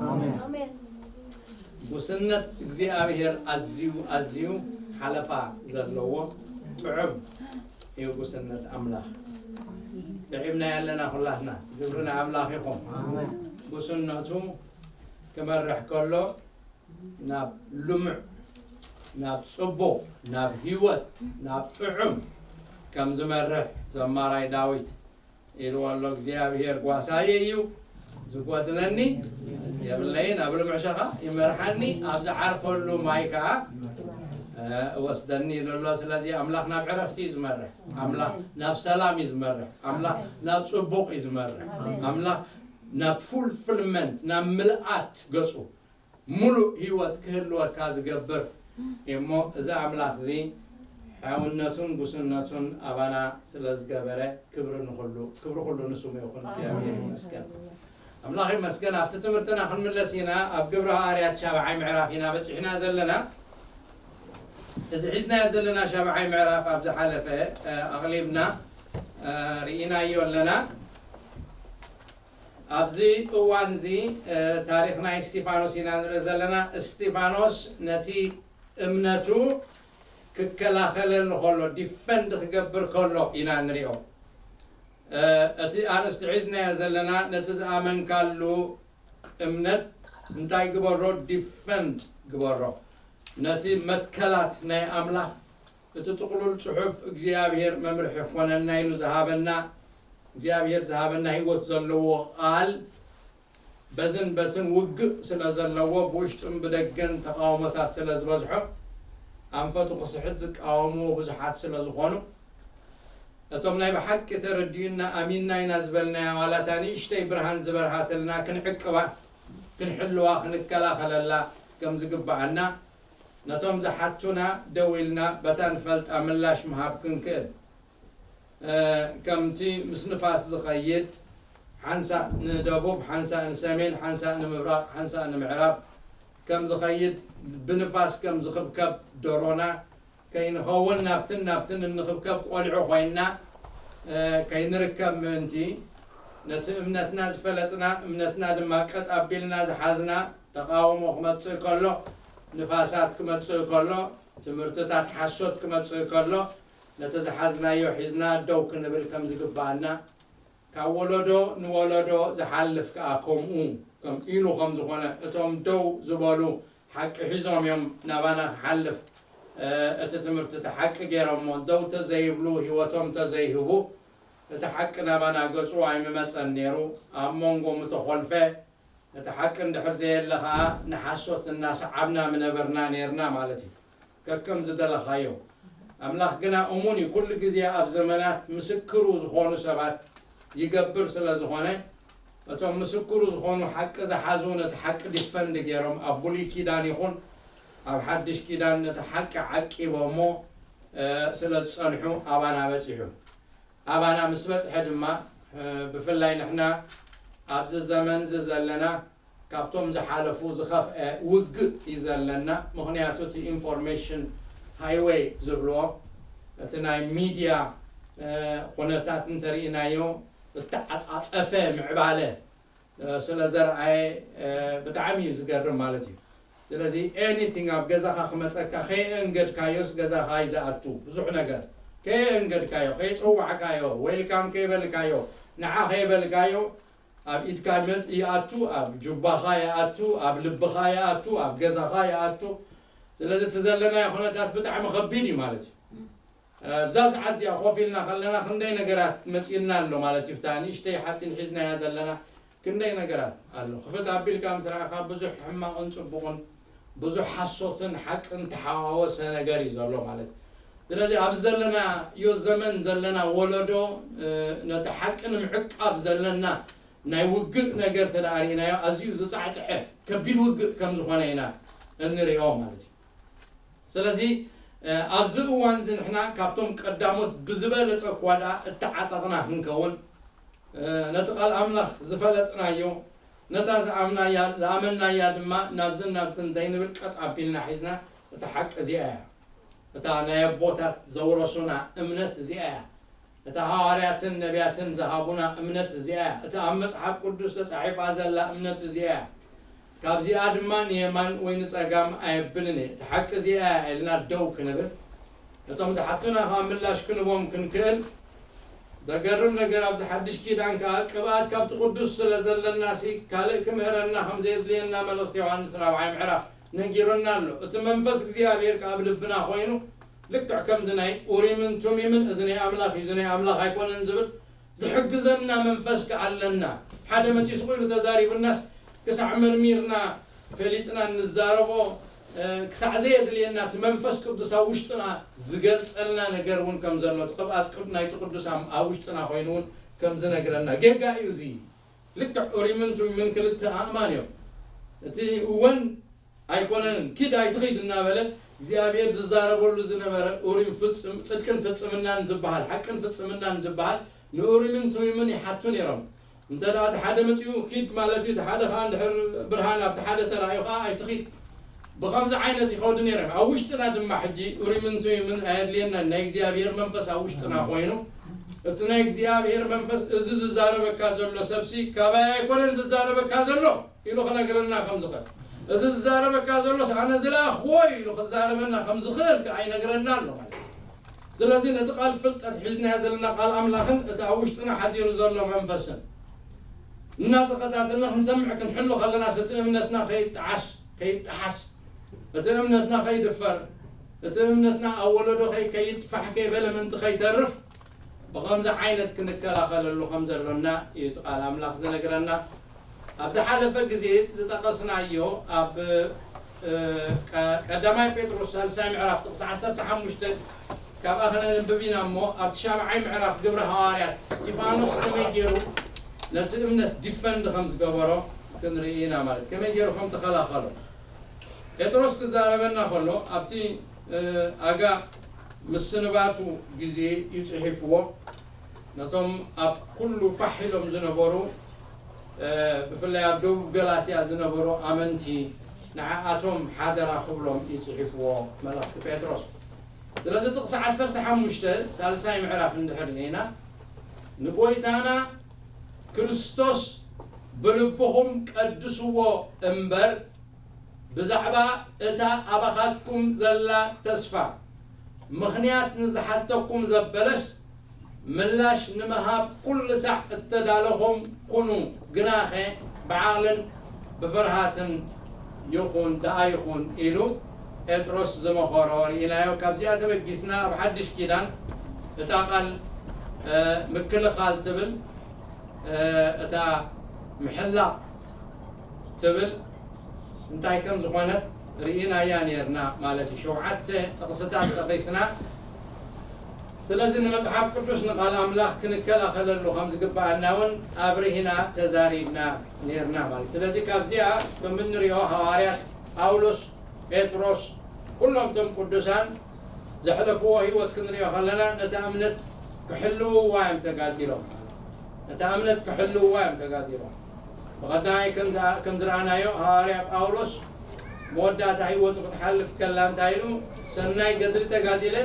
ኣሜን። ጉስነት እግዚኣብሔር ኣዝዩ ኣዝዩ ሓለፋ ዘለዎ ጥዑም እዩ። ጉስነት ኣምላኽ ጥዒምና ያለና ኩላትና ዝብርና ኣምላኽ ይኹም። ጉስነቱ ክመርሕ ከሎ ናብ ልሙዕ፣ ናብ ጽቡቕ፣ ናብ ህይወት፣ ናብ ጥዑም ከም ዝመርሕ ዘማራይ ዳዊት ኢልዎ ኣሎ። እግዚኣብሔር ጓሳየ እዩ፣ ዝጎድለኒ የብለይን። ኣብ ልሙዕ ሸኻ ይመርሓኒ፣ ኣብ ዝዓርፈሉ ማይ ከዓ እወስደኒ ኢሉ ኣሎ። ስለዚ ኣምላኽ ናብ ዕረፍቲ እዩ ዝመርሕ። ኣምላኽ ናብ ሰላም እዩ ዝመርሕ። ኣምላኽ ናብ ጽቡቕ እዩ ዝመርሕ። ኣምላኽ ናብ ፉልፍልመንት፣ ናብ ምልኣት ገጹ፣ ሙሉእ ህይወት ክህልወካ ዝገብር እሞ፣ እዚ ኣምላኽ እዚ ሕያውነቱን ጉስነቱን ኣባና ስለ ዝገበረ፣ ክብሪ ንኹሉ፣ ክብሪ ኩሉ ንስሙ ይኹን። እግዚኣብሔር ይመስገን። ኣምላኽ ይመስገን። ኣብቲ ትምህርትና ክንምለስ ኢና። ኣብ ግብረ ሃዋርያት ሻብዓይ ምዕራፍ ኢና በጺሕና ዘለና። እዚ ሒዝናዮ ዘለና ሻብዓይ ምዕራፍ ኣብ ዝሓለፈ ኣቕሊብና ርኢናዮ ኣለና። ኣብዚ እዋን እዚ ታሪኽ ናይ እስጢፋኖስ ኢና ንርኢ ዘለና። እስጢፋኖስ ነቲ እምነቱ ክከላኸለሉ ከሎ፣ ዲፈንድ ክገብር ከሎ ኢና ንሪኦ። እቲ ኣርእስቲ ሒዝናዮ ዘለና ነቲ ዝኣመንካሉ እምነት እንታይ ግበሮ? ዲፈንድ ግበሮ። ነቲ መትከላት ናይ ኣምላኽ፣ እቲ ጥቕሉል ጽሑፍ እግዚኣብሔር መምርሒ ክኾነና ኢሉ ዝሃበና፣ እግዚኣብሔር ዝሃበና ህይወት ዘለዎ ቃል በዝን በትን ውግእ ስለ ዘለዎ፣ ብውሽጥን ብደገን ተቃውሞታት ስለ ዝበዝሖ፣ ኣንፈቱ ክስሕት ዝቃወምዎ ብዙሓት ስለ ዝኾኑ፣ እቶም ናይ ብሓቂ ተረዲኡና ኣሚንና ኢና ዝበልናያ ዋላ እታ ንእሽተይ ብርሃን ዝበርሃትልና ክንዕቅባ፣ ክንሕልዋ፣ ክንከላኸለላ ከም ዝግብኣና፣ ነቶም ዝሓቱና ደው ኢልና በታ ንፈልጣ ምላሽ ምሃብ ክንክእል፣ ከምቲ ምስ ንፋስ ዝኸይድ፣ ሓንሳእ ንደቡብ፣ ሓንሳእ ንሰሜን፣ ሓንሳእ ንምብራቕ፣ ሓንሳእ ንምዕራብ ከም ዝኸይድ፣ ብንፋስ ከም ዝኽብከብ ደሮና ከይንኸውን፣ ናብትን ናብትን እንኽብከብ ቆልዑ ኮይንና ከይንርከብ ምእንቲ፣ ነቲ እምነትና ዝፈለጥና፣ እምነትና ድማ ቀጥ ኣቢልና ዝሓዝና፣ ተቃውሞ ክመጽእ ከሎ፣ ንፋሳት ክመጽእ ከሎ፣ ትምህርትታት ሓሶት ክመጽእ ከሎ፣ ነቲ ዝሓዝናዮ ሒዝና ደው ክንብል ከም ዝግብኣና፣ ካብ ወለዶ ንወለዶ ዝሓልፍ ከኣ ከምኡ ከም ኢሉ ከም ዝኾነ፣ እቶም ደው ዝበሉ ሓቂ ሒዞም እዮም ናባና ክሓልፍ፣ እ፣ እቲ ትምህርቲ እቲ ሓቂ ገይሮሞ፣ ደው ተዘይብሉ፣ ህይወቶም ተዘይህቡ፣ እቲ ሓቂ ናባና ገጹ ኣይምመጸን ነይሩ። ኣብ መንጎ ምተኾልፈ፣ እቲ ሓቂ እንድሕር ዘየለ ኸኣ፣ ንሓሶት እናሰዓብና ምነበርና ነይርና ማለት እዩ። ከከም ዝደለኻዮ። ኣምላኽ ግና እሙን እዩ። ኩሉ ግዜ ኣብ ዘመናት ምስክሩ ዝኾኑ ሰባት ይገብር ስለ ዝኾነ፣ እቶም ምስክሩ ዝኾኑ ሓቂ ዝሓዙ ነቲ ሓቂ ዲፈንድ ገይሮም፣ ኣብ ብሉይ ኪዳን ይኹን ኣብ ሓድሽ ኪዳን ነቲ ሓቂ ዓቂቦሞ፣ እ፣ ስለ ዝጸንሑ ኣባና በጺሑ። ኣባና ምስ በጽሐ ድማ፣ እ፣ ብፍላይ ንሕና ኣብዚ ዘመን እዚ ዘለና ካብቶም ዝሓለፉ ዝኸፍአ ውግእ እዩ ዘለና። ምኽንያቱ እቲ ኢንፎርሜሽን ሃይዌይ ዝብልዎ፣ እቲ ናይ ሚድያ፣ እ፣ ኩነታት እንተርኢናዮ፣ እተዓጻጸፈ ምዕባለ፣ እ፣ ስለ ዘርኣየ፣ እ፣ ብጣዕሚ እዩ ዝገርም ማለት እዩ። ስለዚ ኤኒቲንግ ኣብ ገዛኻ ክመጸካ፣ ከየእንገድካዮስ ገዛኻ እዩ ዝኣቱ። ብዙሕ ነገር ከየእንገድካዮ፣ ከይጸዋዕካዮ፣ ዌልካም ከይበልካዮ፣ ንዓ ከይበልካዮ፣ ኣብ ኢድካ ይመጽእ ይኣቱ፣ ኣብ ጁባኻ ይኣቱ፣ ኣብ ልብኻ ይኣቱ፣ ኣብ ገዛኻ ይኣቱ። ስለዚ እቲ ዘለናዮ ኩነታት ብጣዕሚ ከቢድ እዩ ማለት እዩ። ኣብዛ ሰዓት እዚኣ ኮፍ ኢልና ከለና ክንደይ ነገራት መጺእና ኣሎ ማለት እዩ። ብታ ንእሽተይ ሓጺን ሒዝናያ ዘለና ክንደይ ነገራት ኣሎ። ክፍት ኣቢልካ ምስ ረኣኻ ብዙሕ ሕማቕን ጽቡቕን፣ ብዙሕ ሓሶትን ሓቅን ተሓዋወሰ ነገር እዩ ዘሎ ማለት እዩ። ስለዚ ኣብዚ ዘለናዮ ዘመን ዘለና ወለዶ፣ እ፣ ነቲ ሓቂ ንምዕቃብ ዘለና ናይ ውግእ ነገር ተደኣ ርኢናዮ፣ ኣዝዩ ዝጻዕጽዐ ከቢድ ውግእ ከም ዝኾነ ኢና እንሪኦ ማለት እዩ። ስለዚ፣ እ፣ ኣብዚ እዋን እዚ ንሕና ካብቶም ቀዳሞት ብዝበለጸ እኳ ደኣ እተዓጠቕና ክንከውን፣ እ፣ ነቲ ቃል ኣምላኽ ዝፈለጥናዮ፣ ነታ ዝኣምናያ፣ ዝኣመንናያ ድማ ናብዝን ናብትን ዘይንብል ቀጥ ኣቢልና ሒዝና፣ እታ ሓቂ እዚኣ እያ። እታ ናይ ኣቦታት ዘውረሱና እምነት እዚኣ እያ። እታ ሃዋርያትን ነቢያትን ዝሃቡና እምነት እዚኣ እያ። እታ ኣብ መጽሓፍ ቅዱስ ተጻሒፋ ዘላ እምነት እዚኣ እያ። ካብዚኣ ድማ ንየማን ወይ ንጸጋም ኣየብልን እየ፣ እቲ ሓቂ እዚኣ እያ ኢልና ደው ክንብል፣ እቶም ዝሓቱና ኸኣ ምላሽ ክንቦም ክንክእል፣ ዘገርም ነገር ኣብዚ ሓድሽ ኪዳን ከኣ ቅብኣት ካብቲ ቅዱስ ስለ ዘለናሲ ካልእ ክምህረና ከም ዘየድልየና መልእኽቲ ዮሃንስ ራብዓይ ምዕራፍ ነጊሩና ኣሎ። እቲ መንፈስ እግዚኣብሔር ከኣ ኣብ ልብና ኮይኑ ልክዕ ከምዚ ናይ ኡሪምን ቱሚምን እዚ ናይ ኣምላኽ እዩ፣ እዚ ናይ ኣምላኽ ኣይኮነን ዝብል ዝሕግዘና መንፈስ ከኣ ኣለና። ሓደ መጺኡ ስቕ ኢሉ ተዛሪቡናስ ክሳዕ መርሚርና ፈሊጥና እንዛረቦ ክሳዕ ዘየድልየና እቲ መንፈስ ቅዱስ ኣብ ውሽጥና ዝገልጸልና ነገር እውን ከም ዘሎ እቲ ቅብኣት ናይቲ ቅዱስ ኣብ ውሽጥና ኮይኑ እውን ከም ዝነግረና ጌጋ እዩ። እዚ ልክዕ ኡሪምን ቱሚምን ክልተ ኣእማን እዮም። እቲ እወን ኣይኮነንን ኪድ ኣይትኺድ እናበለ እግዚኣብሔር ዝዛረበሉ ዝነበረ ኡሪም ፍጽም ጽድቅን ፍጽምናን ዝበሃል ሓቅን ፍጽምናን ዝበሃል ንኡሪምን ቱሚምን ይሓቱ ነይሮም። እንተ ደኣ እቲ ሓደ መጺኡ ኪድ ማለት እዩ፣ እቲ ሓደ ኸዓ እንድሕር ብርሃን ኣብቲ ሓደ ተራእዩ ኸዓ ኣይትኺድ። ብኸምዚ ዓይነት ይኸዱ ነይሮም። ኣብ ውሽጥና ድማ ሕጂ ኡሪምን ቱሚምን ኣየድልየናን። ናይ እግዚኣብሔር መንፈስ ኣብ ውሽጥና ኮይኑ እቲ ናይ እግዚኣብሔር መንፈስ እዚ ዝዛረበካ ዘሎ ሰብሲ ካባይ ኣይኮነን ዝዛረበካ ዘሎ ኢሉ ክነግረና ከም ዝኽእል፣ እዚ ዝዛረበካ ዘሎስ ኣነ ዝለኣኽዎ እዩ ኢሉ ክዛረበና ከም ዝኽእል ከኣ ይነግረና ኣሎ ማለት እዩ። ስለዚ ነቲ ቃል ፍልጠት ሒዝናዮ ዘለና ቃል ኣምላኽን እቲ ኣብ ውሽጥና ሓዲሩ ዘሎ መንፈስን እናተኸታተልና ክንሰምዕ ክንሕሉ ከለና እቲ እምነትና ከይጠዓስ ከይጠሓስ እቲ እምነትና ከይድፈር እቲ እምነትና ኣብ ወለዶ ከይጥፋሕ ከይበለ ምእንቲ ከይተርፍ ብኸምዚ ዓይነት ክንከላኸለሉ ከም ዘሎና እዩ እቲ ቃል ኣምላኽ ዝነግረና። ኣብ ዝሓለፈ ግዜ ዝጠቐስናዮ ኣብ ቀዳማይ ጴጥሮስ ሳልሳይ ምዕራፍ ጥቕሲ ዓሰርተ ሓሙሽተ ካብኣ ከነንብብ ኢና እሞ ኣብቲ ሻብዓይ ምዕራፍ ግብሪ ሃዋርያት እስጢፋኖስ ከመይ ገይሩ ነቲ እምነት ዲፈንድ ከም ዝገበሮ ክንርኢ ኢና ማለት ከመይ ገይሩ ከም ተኸላኸሎ ጴጥሮስ ክዛረበና ከሎ ኣብቲ ኣጋ ምስንባቱ ግዜ እዩ ጽሒፍዎ። ነቶም ኣብ ኩሉ ፋሕ ኢሎም ዝነበሩ ብፍላይ ኣብ ደቡብ ገላትያ ዝነበሩ ኣመንቲ ንዓኣቶም ሓደራ ክብሎም እዩ ጽሒፍዎ መልእኽቲ ጴጥሮስ። ስለዚ ጥቕሲ ዓሰርተ ሓሙሽተ ሳልሳይ ምዕራፍ እንድሕር ኢና ንጎይታና ክርስቶስ ብልብኹም ቀድስዎ እምበር ብዛዕባ እታ ኣባኻትኩም ዘላ ተስፋ ምኽንያት ንዝሓተኩም ዘበለስ ምላሽ ንምሃብ ኩሉ ሳዕ እተዳለኹም ኩኑ፣ ግናኸ ብዓቕልን ብፍርሃትን ይኹን ደኣ ይኹን ኢሉ ጴጥሮስ ዝመኸሮ ርኢናዮ። ካብዚኣ ተበጊስና ኣብ ሓድሽ ኪዳን እታ ቃል ምክልኻል ትብል እታ ምሕላቕ ትብል እንታይ ከም ዝኾነት ርኢናያ ነርና ማለት እዩ። ሸውዓተ ጥቕስታት ጠቒስና። ስለዚ ንመጽሓፍ ቅዱስ ንቓል ኣምላኽ ክንከላኸለሉ ከም ዝግብኣና እውን ኣብርሂና ተዛሪብና ነርና ማለት። ስለዚ ካብዚኣ ከም እንሪኦ ሃዋርያት ጳውሎስ፣ ጴጥሮስ፣ ኩሎም እቶም ቅዱሳን ዘሕለፍዎ ህይወት ክንሪኦ ከለና ነታ እምነት ክሕልውዋ እዮም ተጋዲሎም። ነታ እምነት ክሕልውዋ እዮም ተጋዲሎም። ብቐዳማይ ከም ዝረኣናዮ ሃዋርያ ጳውሎስ መወዳእታ ህይወቱ ክትሓልፍ ከላ እንታይ ኢሉ? ሰናይ ገድሊ ተጋዲለ፣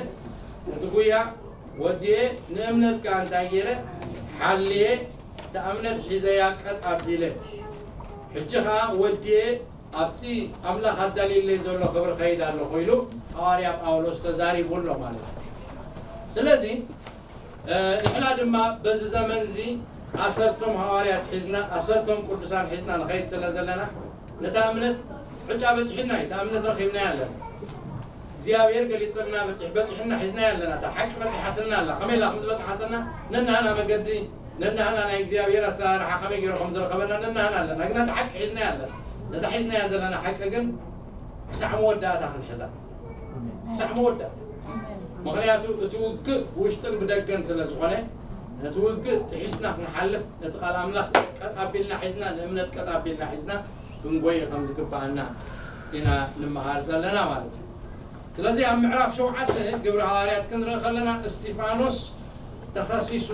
እቲ ጉያ ወዲኤ፣ ንእምነት ከኣ እንታይ ገይረ? ሓልየ፣ እታ እምነት ሒዘያ ቀጥ ኣቢለ፣ ሕጂ ኸኣ ወዲኤ ኣብቲ ኣምላኽ ኣዳልዩለይ ዘሎ ክብሪ ኸይድ ኣለኹ ኢሉ ሃዋርያ ጳውሎስ ተዛሪቡ ኣሎ ማለት እዩ። ስለዚ ንሕና ድማ በዚ ዘመን እዚ ኣሰርቶም ሃዋርያት ሒዝና ኣሰርቶም ቅዱሳን ሒዝና ንኸይድ ስለ ዘለና ነታ እምነት ዕጫ በፂሕና እዩ። እታ እምነት ረኺብናያ ኣለና። እግዚኣብሔር ገሊፅልና በፂሕ በፂሕና ሒዝናያ ኣለና። እታ ሓቂ በፂሓትና ኣላ። ከመይ ኢላ ከም ዝበፅሓትና ነናህና መገዲ ነናህና ናይ እግዚኣብሔር ኣሰራርሓ ከመይ ገይሩ ከም ዝረኸበና ነናህና ኣለና። ግና እታ ሓቂ ሒዝናያ ኣለና። ነታ ሒዝናያ ዘለና ሓቂ ግን ክሳዕ መወዳእታ ክንሕዛ ክሳዕ መወዳእታ። ምኽንያቱ እቲ ውግእ ውሽጥን ብደገን ስለ ዝኾነ ነቲ ውግእ ጥሒስና ክንሓልፍ ነቲ ቃል ኣምላኽ ቀጥ ኣቢልና ሒዝና ንእምነት ቀጥ ኣቢልና ሒዝና ክንጎይ ከም ዝግብኣና ኢና ንምሃር ዘለና ማለት እዩ። ስለዚ ኣብ ምዕራፍ ሸውዓተ ግብሪ ሃዋርያት ክንርኢ ከለና እስጢፋኖስ ተኸሲሱ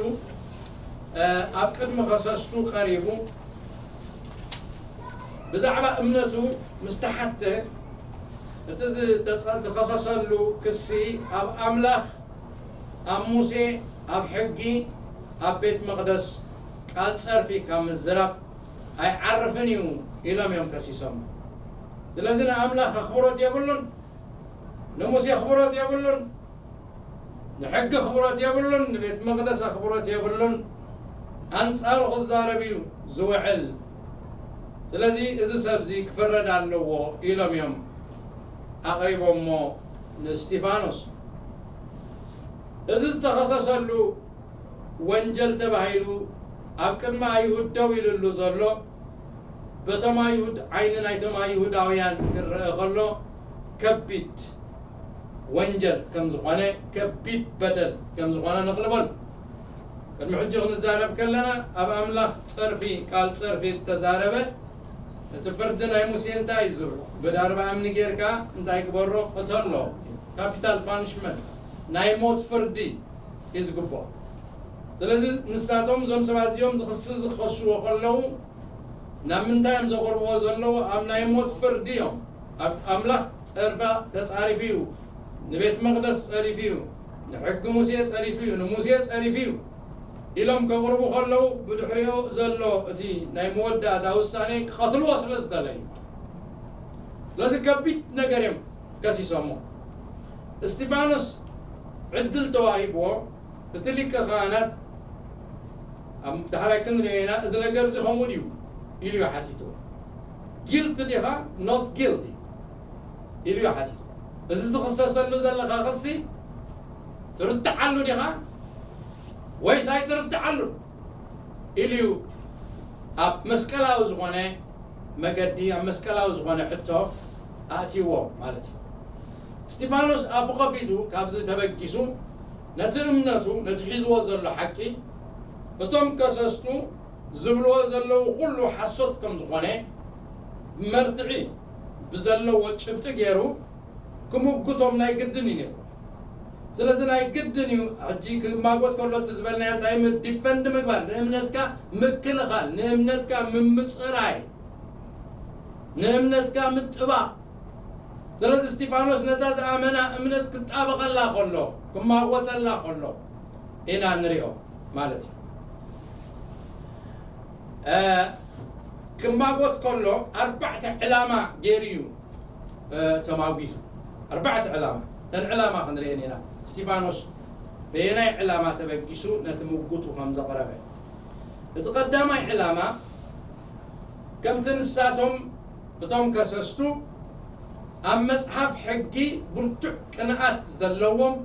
ኣብ ቅድሚ ከሰስቱ ቀሪቡ ብዛዕባ እምነቱ ምስ ተሓተ እቲ ዝተኸሰሰሉ ክሲ ኣብ ኣምላኽ ኣብ ሙሴ ኣብ ሕጊ ኣብ ቤት መቕደስ ቃል ጸርፊ ካብ ምዝራብ ኣይዓርፍን እዩ ኢሎም እዮም ከሲሶም። ስለዚ ንኣምላኽ ኣኽብሮት የብሉን፣ ንሙሴ ኣኽብሮት የብሉን፣ ንሕጊ ኣኽብሮት የብሉን፣ ንቤት መቕደስ ኣኽብሮት የብሉን። ኣንጻሩ ክዛረብ እዩ ዝውዕል። ስለዚ እዚ ሰብ እዚ ክፍረድ ኣለዎ ኢሎም እዮም ኣቕሪቦሞ ንእስጢፋኖስ። እዚ ዝተኸሰሰሉ ወንጀል ተባሂሉ ኣብ ቅድሚ ኣይሁድ ደው ኢሉሉ ዘሎ፣ በቶም ኣይሁድ ዓይኒ ናይቶም ኣይሁዳውያን ክረአ ከሎ ከቢድ ወንጀል ከም ዝኾነ፣ ከቢድ በደል ከም ዝኾነ ነቕልበሉ። ቅድሚ ሕጂ ክንዛረብ ከለና ኣብ ኣምላኽ ጸርፊ፣ ቃል ጸርፊ እተዛረበ፣ እቲ ፍርዲ ናይ ሙሴ እንታይ እዩ ዝብሎ? ብዳርባ እምኒ ጌርካ እንታይ ግበሮ? ቅተሎ። ካፒታል ፓኒሽመንት፣ ናይ ሞት ፍርዲ እዩ ዝግብኦ። ስለዚ ንሳቶም እዞም ሰባት እዚኦም ዝኽሲ ዝኸስዎ ከለዉ ናብ ምንታይ እዮም ዘቕርብዎ ዘለዉ? ኣብ ናይ ሞት ፍርዲ እዮም። ኣብ ኣምላኽ ጸርፋ ተጻሪፉ እዩ፣ ንቤት መቕደስ ጸሪፉ እዩ፣ ንሕጊ ሙሴ ጸሪፉ እዩ፣ ንሙሴ ጸሪፉ እዩ ኢሎም ከቕርቡ ከለዉ ብድሕሪኡ ዘሎ እቲ ናይ መወዳእታ ውሳኔ ክቐትልዎ ስለ ዝደለዩ። ስለዚ ከቢድ ነገር እዮም ከሲሶሞ። እስጢፋኖስ ዕድል ተዋሂብዎ፣ እቲ ሊቀ ካህናት ኣብ ዳሕራይ ክንሪኦ ኢና፣ እዚ ነገር እዚ ከምኡ ድዩ ኢሉ እዩ ሓቲትዎ። ጊልቲ ዲኻ ኖት ጊልቲ ኢሉ እዩ ሓቲትዎ። እዚ ዝኽሰሰሉ ዘለኻ ክሲ ትርትዓሉ ዲኻ ወይስ ኣይትርትዓሉ ኢሉ እዩ ኣብ መስቀላዊ ዝኾነ መገዲ፣ ኣብ መስቀላዊ ዝኾነ ሕቶ ኣእትይዎ ማለት እዩ። እስጢፋኖስ ኣፉ ኸፊቱ ካብዚ ተበጊሱ ነቲ እምነቱ፣ ነቲ ሒዝዎ ዘሎ ሓቂ፣ እቶም ከሰስቱ ዝብልዎ ዘለዉ ኩሉ ሓሶት ከም ዝኾነ ብመርትዒ ብዘለዎ ጭብጢ ገይሩ ክምጉቶም ናይ ግድን እዩ ነይሩ። ስለዚ ናይ ግድን እዩ ሕጂ ክማጎት ከሎ እቲ ዝበልናዮ እንታይ ም-፣ ዲፈንድ ምግባር፣ ንእምነትካ ምክልኻል፣ ንእምነትካ ምምፅራይ፣ ንእምነትካ ምጥባቕ። ስለዚ እስጢፋኖስ ነታ ዝኣመና እምነት ክጣበቐላ ከሎ፣ ክማጎተላ ከሎ ኢና ንሪኦ ማለት እዩ። እ፣ ክማጎት ከሎ ኣርባዕተ ዕላማ ገይሩ እዩ፣ እ፣ ተማጒቱ። ኣርባዕተ ዕላማ። እተን ዕላማ ክንሪአን ኢና። እስጢፋኖስ በየናይ ዕላማ ተበጊሱ ነቲ ምጉቱ ከም ዘቕረበ። እቲ ቀዳማይ ዕላማ ከምቲ ንሳቶም እቶም ከሰስቱ ኣብ መጽሓፍ ሕጊ ብርቱዕ ቅንኣት ዘለዎም፣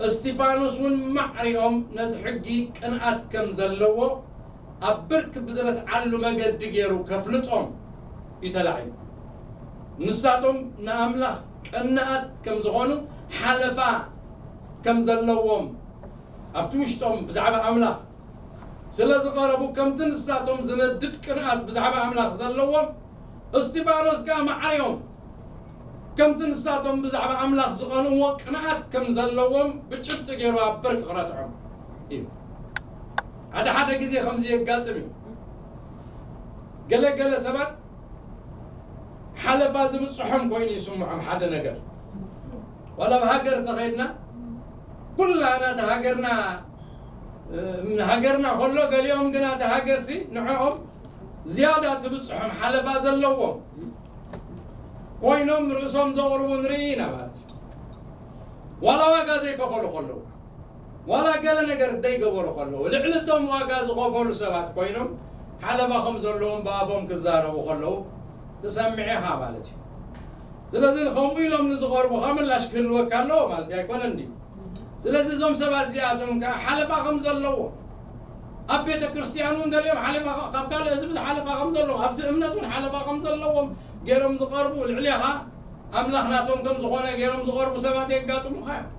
እስጢፋኖስ እውን ማዕሪኦም ነቲ ሕጊ ቅንኣት ከም ዘለዎ ኣብ ብርክ ብዝረትዓሉ መገዲ ገይሩ ከፍልጦም እዩ ተላዒሉ። ንሳቶም ንኣምላኽ ቅንኣት ከም ዝኾኑ፣ ሓለፋ ከም ዘለዎም፣ ኣብቲ ውሽጦም ብዛዕባ ኣምላኽ ስለ ዝቐረቡ፣ ከምቲ ንሳቶም ዝነድድ ቅንኣት ብዛዕባ ኣምላኽ ዘለዎም፣ እስጢፋኖስ ከኣ ማዕረዮም። ከምቲ ንሳቶም ብዛዕባ ኣምላኽ ዝቐንእዎ ቅንኣት ከም ዘለዎም ብጭብጢ ገይሩ ኣብ ብርክ ክረትዖም እዩ። ሓደ ሓደ ግዜ ከምዚ የጋጥም እዩ። ገለ ገለ ሰባት ሓለፋ ዝብጽሖም ኮይኑ ይስምዖም ሓደ ነገር። ዋላ ኣብ ሃገር እንተኸይድና፣ ኩላና እቲ ሃገርና፣ እ፣ ሃገርና ከሎ፣ ገሊኦም ግና እቲ ሃገርሲ ንዕኦም ዝያዳ ትብጽሖም ሓለፋ ዘለዎም ኮይኖም ርእሶም ዘቕርቡ ንርኢ ኢና ማለት እዩ። ዋላ ዋጋ ዘይከፈሉ ከለዉ፣ ዋላ ገለ ነገር ዘይገበሩ ከለዉ፣ ልዕሊ እቶም ዋጋ ዝኸፈሉ ሰባት ኮይኖም ሓለፋ ከም ዘለዎም ብኣፎም ክዛረቡ ከለዉ ትሰምዕ ኢኻ ማለት እዩ። ስለዚ ከምኡ ኢሎም ንዝቐርቡኻ ምላሽ ክህልወካ ኣለዎ ማለት እዩ፣ ኣይኮነን ድዩ? ስለዚ እዞም ሰባት እዚኣቶም ከኣ ሓለፋ ከም ዘለዎም፣ ኣብ ቤተ ክርስቲያን እውን ገሊኦም ሓለፋ፣ ካብ ካልእ ህዝቢ ሓለፋ ከም ዘለዎም፣ ኣብቲ እምነት እውን ሓለፋ ከም ዘለዎም ገይሮም ዝቐርቡ፣ ልዕሌኻ ኣምላኽ ናቶም ከም ዝኾነ ገይሮም ዝቐርቡ ሰባት የጋጥሙኻ እዮም።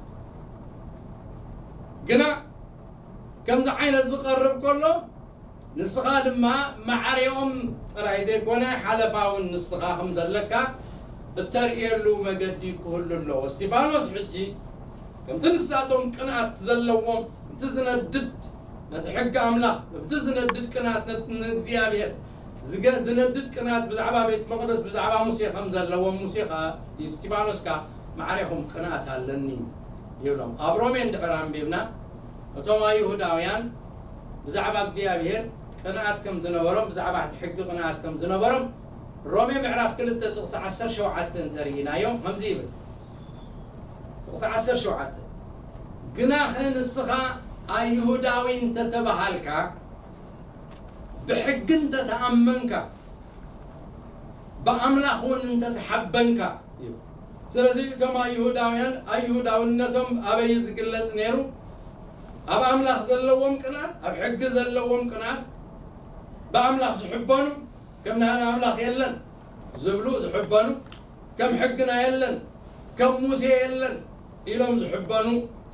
ግና ከምዚ ዓይነት ዝቐርብ ከሎ፣ ንስኻ ድማ ማዕሬኦም ጥራይ ዘይኮነ፣ ሓለፋ እውን ንስኻ ከም ዘለካ እተርእየሉ መገዲ ክህሉ ኣለዎ። እስጢፋኖስ ሕጂ ከምቲ ንሳቶም ቅንኣት ዘለዎም፣ እቲ ዝነድድ፣ ነቲ ሕጊ ኣምላኽ፣ እቲ ዝነድድ ቅንኣት፣ ነቲ ንእግዚኣብሔር ዝገ-፣ ዝነድድ ቅንኣት ብዛዕባ ቤት መቕደስ፣ ብዛዕባ ሙሴ ከም ዘለዎም፣ ሙሴ ኸኣ፣ እስጢፋኖስ ከኣ ማዕሬኹም ቅንኣት ኣለኒ ይብሎም። ኣብ ሮሜ እንድሕር ኣንቢብና፣ እቶም ኣይሁዳውያን ብዛዕባ እግዚኣብሔር ቅንኣት ከም ዝነበሮም፣ ብዛዕባ እቲ ሕጊ ቅንኣት ከም ዝነበሮም ሮሜ ምዕራፍ ክልተ ጥቕሲ ዓሰርተ ሸውዓተ እንተርኢናዮ ከምዚ ይብል። ጥቕሲ ዓሰርተ ሸውዓተ፣ "ግናኸ ንስኻ ኣይሁዳዊ እንተተባሃልካ፣ ብሕጊ እንተተኣመንካ፣ ብኣምላኽ እውን እንተተሓበንካ" እዩ። ስለዚ እቶም ኣይሁዳውያን ኣይሁዳውነቶም ኣበይ እዩ ዝግለጽ ነይሩ? ኣብ ኣምላኽ ዘለዎም ቅንኣት፣ ኣብ ሕጊ ዘለዎም ቅንኣት፣ ብኣምላኽ ዝሕበኑ፣ ከም ናህና ኣምላኽ የለን ዝብሉ ዝሕበኑ፣ ከም ሕግና የለን፣ ከም ሙሴ የለን ኢሎም ዝሕበኑ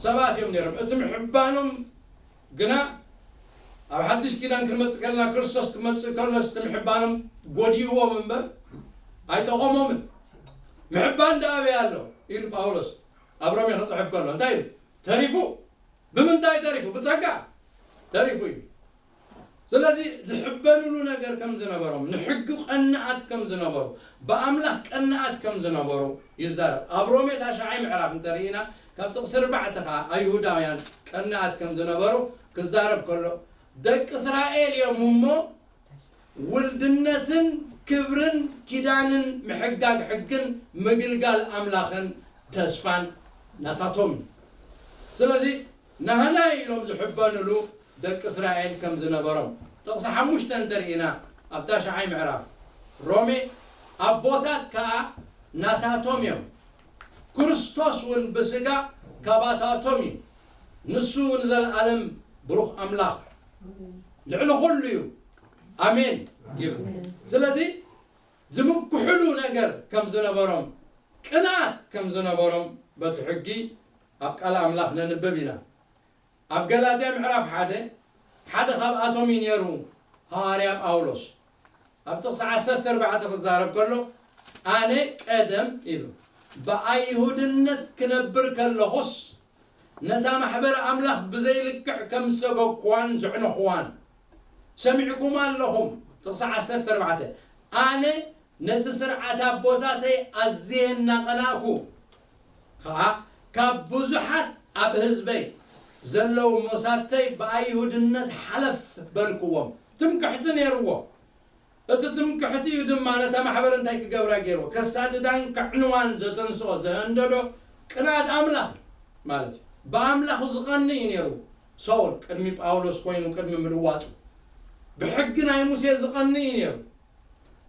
ሰባት እዮም ነይሮም። እቲ ምሕባኖም ግና ኣብ ሓድሽ ኪዳን ክንመጽእ ከለና፣ ክርስቶስ ክመጽእ ከሎስ እቲ ምሕባኖም ጎዲእዎም እምበር ኣይጠቐሞምን። "ምሕባን ደኣ ኣበይ ኣሎ?" ኢሉ ጳውሎስ ኣብ ሮሜ ክጽሕፍ ከሎ እንታይ ኢሉ? "ተሪፉ። ብምንታይ ተሪፉ? ብጸጋ ተሪፉ" እዩ። ስለዚ ዝሕበንሉ ነገር ከም ዝነበሮም፣ ንሕጊ ቀናኣት ከም ዝነበሩ፣ ብኣምላኽ ቀናኣት ከም ዝነበሩ ይዛረብ። ኣብ ሮሜ ታሽዓይ ምዕራፍ እንተርኢና፣ ካብ ጥቕሲ ኣርባዕተ ኸኣ ኣይሁዳውያን ቀናኣት ከም ዝነበሩ ክዛረብ ከሎ፣ "ደቂ እስራኤል እዮም እሞ፣ ውልድነትን ክብርን ኪዳንን ምሕጋግ ሕግን ምግልጋል ኣምላኽን ተስፋን ናታቶም እዩ።" ስለዚ ናህና ኢሎም ዝሕበንሉ ደቂ እስራኤል ከም ዝነበሮም፣ ጥቕሲ ሓሙሽተ እንተርኢና፣ ኣብ ታሽዓይ ምዕራፍ ሮሜ፣ "ኣቦታት ከኣ ናታቶም እዮም፣ ክርስቶስ እውን ብስጋ ካባታቶም እዩ፣ ንሱ ንዘለኣለም ብሩኽ ኣምላኽ ልዕሊ ኩሉ እዩ፣ ኣሜን" ይብል። ስለዚ ዝምክሕሉ ነገር ከም ዝነበሮም፣ ቅንኣት ከም ዝነበሮም በቲ ሕጊ ኣብ ቃል ኣምላኽ ነንብብ ኢና። ኣብ ገላትያ ምዕራፍ ሓደ፣ ሓደ ካብኣቶም እዩ ነይሩ ሃዋርያ ጳውሎስ። ኣብ ጥቕሲ ዓሰርተ ኣርባዕተ ክዛረብ ከሎ፣ "ኣነ ቀደም" ኢሉ፣ "ብኣይሁድነት ክነብር ከለኹስ፣ ነታ ማሕበር ኣምላኽ ብዘይልክዕ ከም ዝሰገግኩዋን ዘዕነኹዋን ሰሚዕኩም ኣለኹም።" ጥቕሲ ዓሰርተ ኣርባዕተ፣ "ኣነ ነቲ ስርዓት ኣቦታተይ ኣዝየ እናቐናእኩ ኸኣ፣ ካብ ብዙሓት ኣብ ህዝበይ ዘለዉ መሳትተይ ብኣይሁድነት ሓለፍ በልኩዎም።" ትምክሕቲ ነይርዎ። እቲ ትምክሕቲ እዩ ድማ ነታ ማሕበር እንታይ ክገብራ ገይርዎ? ከሳድዳን ከዕንዋን ዘተንስኦ፣ ዘህንደዶ ቅንኣት ኣምላኽ ማለት እዩ። ብኣምላኹ ዝቐንእ እዩ ነይሩ። ሳውል ቅድሚ ጳውሎስ ኮይኑ፣ ቅድሚ ምልዋጡ፣ ብሕጊ ናይ ሙሴ ዝቐንእ እዩ ነይሩ።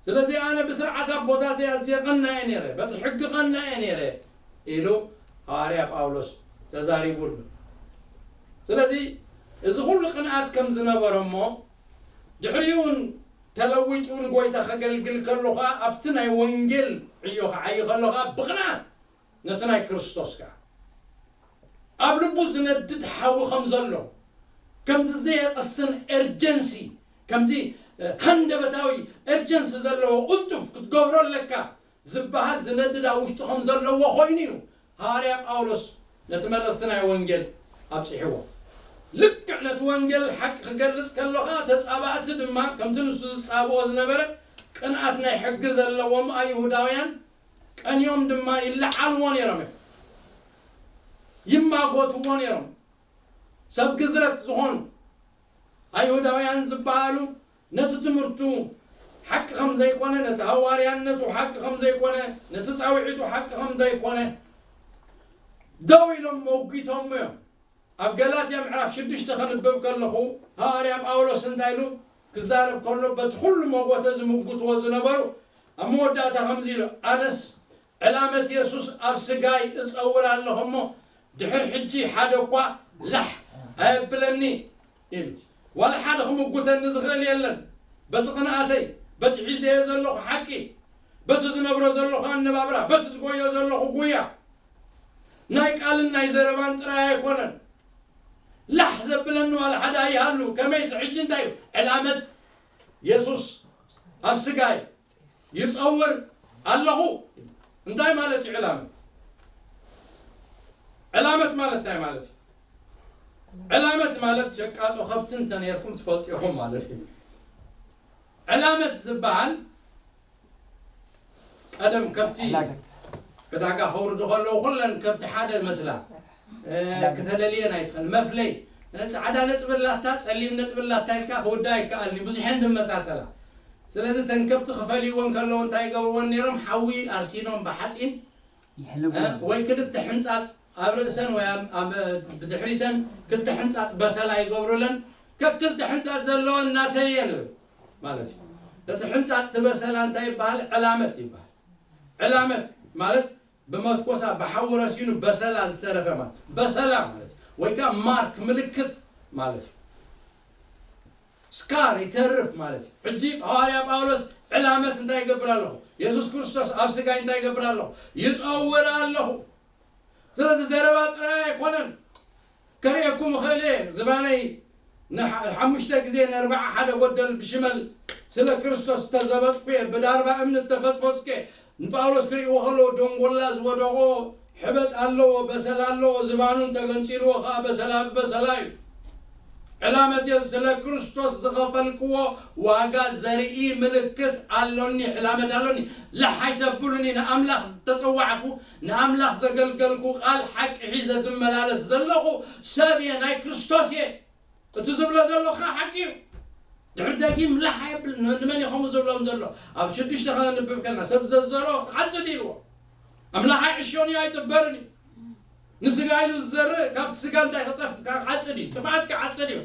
ስለዚ፣ "ኣነ ብስርዓት ኣቦታተይ ኣዝየ ቀናእ እየ ነይረ፣ በቲ ሕጊ ቀናእ እየ ነይረ" ኢሉ ሃዋርያ ጳውሎስ ተዛሪቡ ኣሎ። ስለዚ፣ እዚ ኩሉ ቅንኣት ከም ዝነበሮ እሞ፣ ድሕሪኡ እውን ተለዊጡ ንጎይታ ከገልግል ከሎ ኸዓ፣ ኣብቲ ናይ ወንጌል ዕዮ ክዓዪ ከሎ ኸዓ፣ ብቕንኣት ነቲ ናይ ክርስቶስ ከኣ ኣብ ልቡ ዝነድድ ሓዊ ከም ዘሎ፣ ከምዚ ዘየቕስን ኤርጀንሲ፣ ከምዚ፣ እ፣ ሃንደበታዊ ኤርጀንሲ ዘለዎ፣ ቅልጡፍ ክትገብሮ ኣለካ ዝበሃል ዝነድድ ኣብ ውሽጡ ከም ዘለዎ ኮይኑ እዩ ሃዋርያ ጳውሎስ ነቲ መልእኽቲ ናይ ወንጌል ኣብጺሕዎ። ልክዕ ነቲ ወንጌል ሓቂ ክገልጽ ከሎ ኸኣ፣ ተጻባእቲ ድማ ከምቲ ንሱ ዝጻብኦ ዝነበረ ቅንኣት ናይ ሕጊ ዘለዎም ኣይሁዳውያን ቀንዮም ድማ ይለዓልዎ ነይሮም እዮም። ይማጎትዎ ነይሮም። ሰብ ግዝረት ዝኾኑ ኣይሁዳውያን ዝበሃሉ ነቲ ትምህርቱ ሓቂ ከም ዘይኮነ፣ ነቲ ሃዋርያነቱ ሓቂ ከም ዘይኮነ፣ ነቲ ጻውዒቱ ሓቂ ከም ዘይኮነ ደው ኢሎም መጒቶሞ እዮም። ኣብ ገላትያ ምዕራፍ ሽዱሽተ ከንብብ ከለኹ፣ ሃዋርያ ጳውሎስ እንታይ ኢሉ ክዛረብ ከሎ፣ በቲ ኩሉ መጎተ ዝምጉትዎ ዝነበሩ፣ ኣብ መወዳእታ ከምዚ ኢሉ፣ "ኣነስ ዕላመት የሱስ ኣብ ስጋይ እጸውር ኣለኹ እሞ፣ ድሕር ሕጂ ሓደ እኳ ላሕ ኣየብለኒ" ኢሉ። ዋላ ሓደ ክምጉተኒ ዝኽእል የለን። በቲ ቅንኣተይ፣ በቲ ሒዘዮ ዘለኹ ሓቂ፣ በቲ ዝነብሮ ዘለኹ ኣነባብራ፣ በቲ ዝጎዮ ዘለኹ ጉያ፣ ናይ ቃልን ናይ ዘረባን ጥራይ ኣይኮነን። ላሕ ዘብለኒ ዋላ ሓደ ኣይሃሉ። ከመይሲ ሕጂ እንታይ እዩ? ዕላመት የሱስ ኣብ ስጋይ ይጸውር ኣለኹ። እንታይ ማለት እዩ ዕላመት? ዕላመት ማለት እንታይ ማለት እዩ? ዕላመት ማለት ሸቃጦ ከብቲ እንተ ነርኩም ትፈልጡ ኢኹም ማለት እዩ። ዕላመት ዝበሃል ቀደም ከብቲ ዕላገት። ዕዳጋ ከውርዱ ከለዉ ኩለን ከብቲ ሓደ መስላ፣ እ፣ ዕላገት። ክተለልየን ኣይትኽእል። መፍለይ፣ ጻዕዳ ነጥቢ ኣላታ፣ ጸሊም ነጥቢ ኣላታ ኢልካ ክውዳ ኣይከኣልኒ፣ ብዙሐን ዝመሳሰላ። ስለዚ ተን ከብቲ ክፈልይወን ከለዉ እንታይ ይገብርወን ነይሮም? ሓዊ ኣርሲኖም ብሓጺን፣ ይሕልጉ። እ፣ ወይ ክልተ ሕንጻጽ ኣብ ርእሰን ወይ ኣብ፣ ኣብ ብድሕሪተን ክልተ ሕንጻጽ በሰላ ይገብሩለን። ከክልተ ሕንጻጽ ዘለወን ናተይ እየን ይብል ማለት እዩ። እቲ ሕንጻጽ እቲ በሰላ እንታይ ይበሃል? ዕላመት ይበሃል። ዕላመት ማለት ብመትኮሳ ብሓዊ ረሲኑ በሰላ ዝተረፈ ማለት፣ በሰላ ማለት ወይ ከዓ ማርክ፣ ምልክት ማለት እዩ። ስካር ይተርፍ ማለት እዩ። ሕጂ ሃዋርያ ጳውሎስ ዕላመት እንታይ ይገብር ኣለኹ? የሱስ ክርስቶስ ኣብ ስጋይ እንታይ ይገብር ኣለኹ? ይጸውር ኣለኹ። ስለዚ ዘረባ ጥራይ ኣይኮነን። ከርእየኩም እኽእል እየ። ዝባነይ ንሓ-፣ ሓሙሽተ ግዜ ነርብዓ ሓደ ጎደል ብሽመል ስለ ክርስቶስ ዝተዘበጥኩ እየ። ብዳርባ እምኒ እተፈጽፈጽኩ እየ። ንጳውሎስ ክርእይዎ ከለዉ ደንጎላ ዝወደቖ ሕበጥ ኣለዎ፣ በሰላ ኣለዎ፣ ዝባኑ እንተገንጺልዎ ከኣ በሰላ ብበሰላ እዩ። ዕላመት እየ ስለ ክርስቶስ ዝኸፈልክዎ ዋጋ ዘርኢ ምልክት ኣሎኒ፣ ዕላመት ኣሎኒ። ላሕ ኣይተብሉኒ፣ ንኣምላኽ ዝተጸዋዕኩ፣ ንኣምላኽ ዘገልገልኩ፣ ቃል ሓቂ ሒዘ ዝመላለስ ዘለኹ ሰብ እየ፣ ናይ ክርስቶስ እየ። እቲ ዝብሎ ዘሎ ከዓ ሓቂ እዩ። ድሕሪ ደጊም ላሕ የብል። ን-፣ ንመን እዩ ከምኡ ዝብሎም ዘሎ? ኣብ ሽዱሽተ ከነንብብ ከለና፣ ሰብ ዘዘሮ ክዓጽድ ኢልዎ። ኣምላኽ ኣይዕሾን እዩ፣ ኣይጽበርን እዩ። ንስጋ ኢሉ ዝዘርእ ካብቲ ስጋ እንታይ ክጠፍ-፣ ክዓጽድ እዩ፣ ጥፍኣት ክዓጽድ እዩ።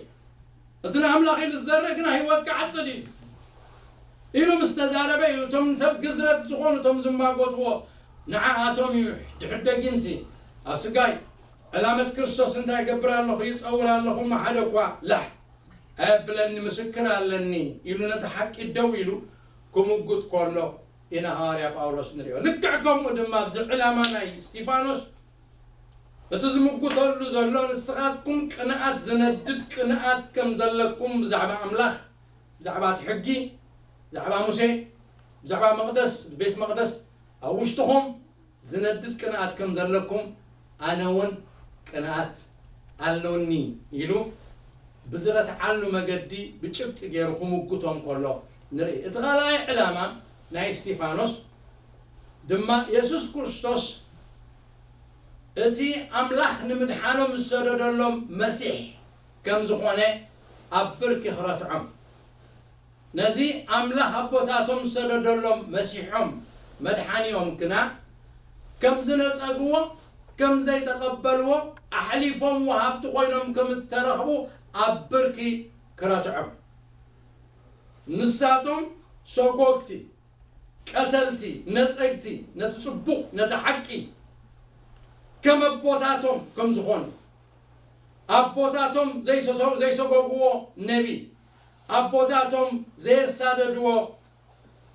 እቲ ንኣምላኽ ኢሉ ዝዘርእ ግና ህይወት ክዓጽድ እዩ ኢሉ ምስ ተዛረበ እዩ፣ እቶም ሰብ ግዝረት ዝኾኑ፣ እቶም ዝማጎትዎ ንዓኣቶም እዩ። ድሕሪ ደጊምሲ ኣብ ስጋይ ዕላመት ክርስቶስ እንታይ እገብር ኣለኹ? ይጸውር ኣለኹ፣ እሞ ሓደ እኳ ላሕ ኣየብለኒ፣ ምስክር ኣለኒ ኢሉ ነቲ ሓቂ ደው ኢሉ ክምጉት ከሎ ኢና ሃዋርያ ጳውሎስ ንሪኦ። ልክዕ ከምኡ ድማ ኣብዚ ዕላማ ናይ እስጢፋኖስ እቲ ዝምጉተሉ ዘሎ፣ ንስኻትኩም ቅንኣት፣ ዝነድድ ቅንኣት ከም ዘለኩም ብዛዕባ ኣምላኽ፣ ብዛዕባ እቲ ሕጊ፣ ብዛዕባ ሙሴ፣ ብዛዕባ መቕደስ፣ ቤት መቕደስ ኣብ ውሽጥኹም ዝነድድ ቅንኣት ከም ዘለኩም ኣነ እውን ቅንኣት ኣለውኒ ኢሉ ብዝረትዓሉ መገዲ ብጭብጢ ገይሩ ክምጉቶም ከሎ ንርኢ። እቲ ካልኣይ ዕላማ ናይ እስጢፋኖስ ድማ የሱስ ክርስቶስ እቲ ኣምላኽ ንምድሓኖም ዝሰደደሎም መሲሕ ከም ዝኾነ ኣብ ብርኪ ክረትዖም። ነዚ ኣምላኽ ኣቦታቶም ዝሰደደሎም መሲሖም መድሓኒኦም ግና ከም ዝነጸግዎ፣ ከም ዘይተቐበልዎ፣ ኣሕሊፎም ወሃብቲ ኮይኖም ከም እተረኽቡ ኣብ ብርኪ ክረትዖም። ንሳቶም ሰጎግቲ፣ ቀተልቲ፣ ነጸግቲ፣ ነቲ ጽቡቕ፣ ነቲ ሓቂ፣ ከም ኣቦታቶም ከም ዝኾኑ፣ ኣቦታቶም ዘይሰሰ-፣ ዘይሰጎግዎ ነቢ፣ ኣቦታቶም ዘየሳደድዎ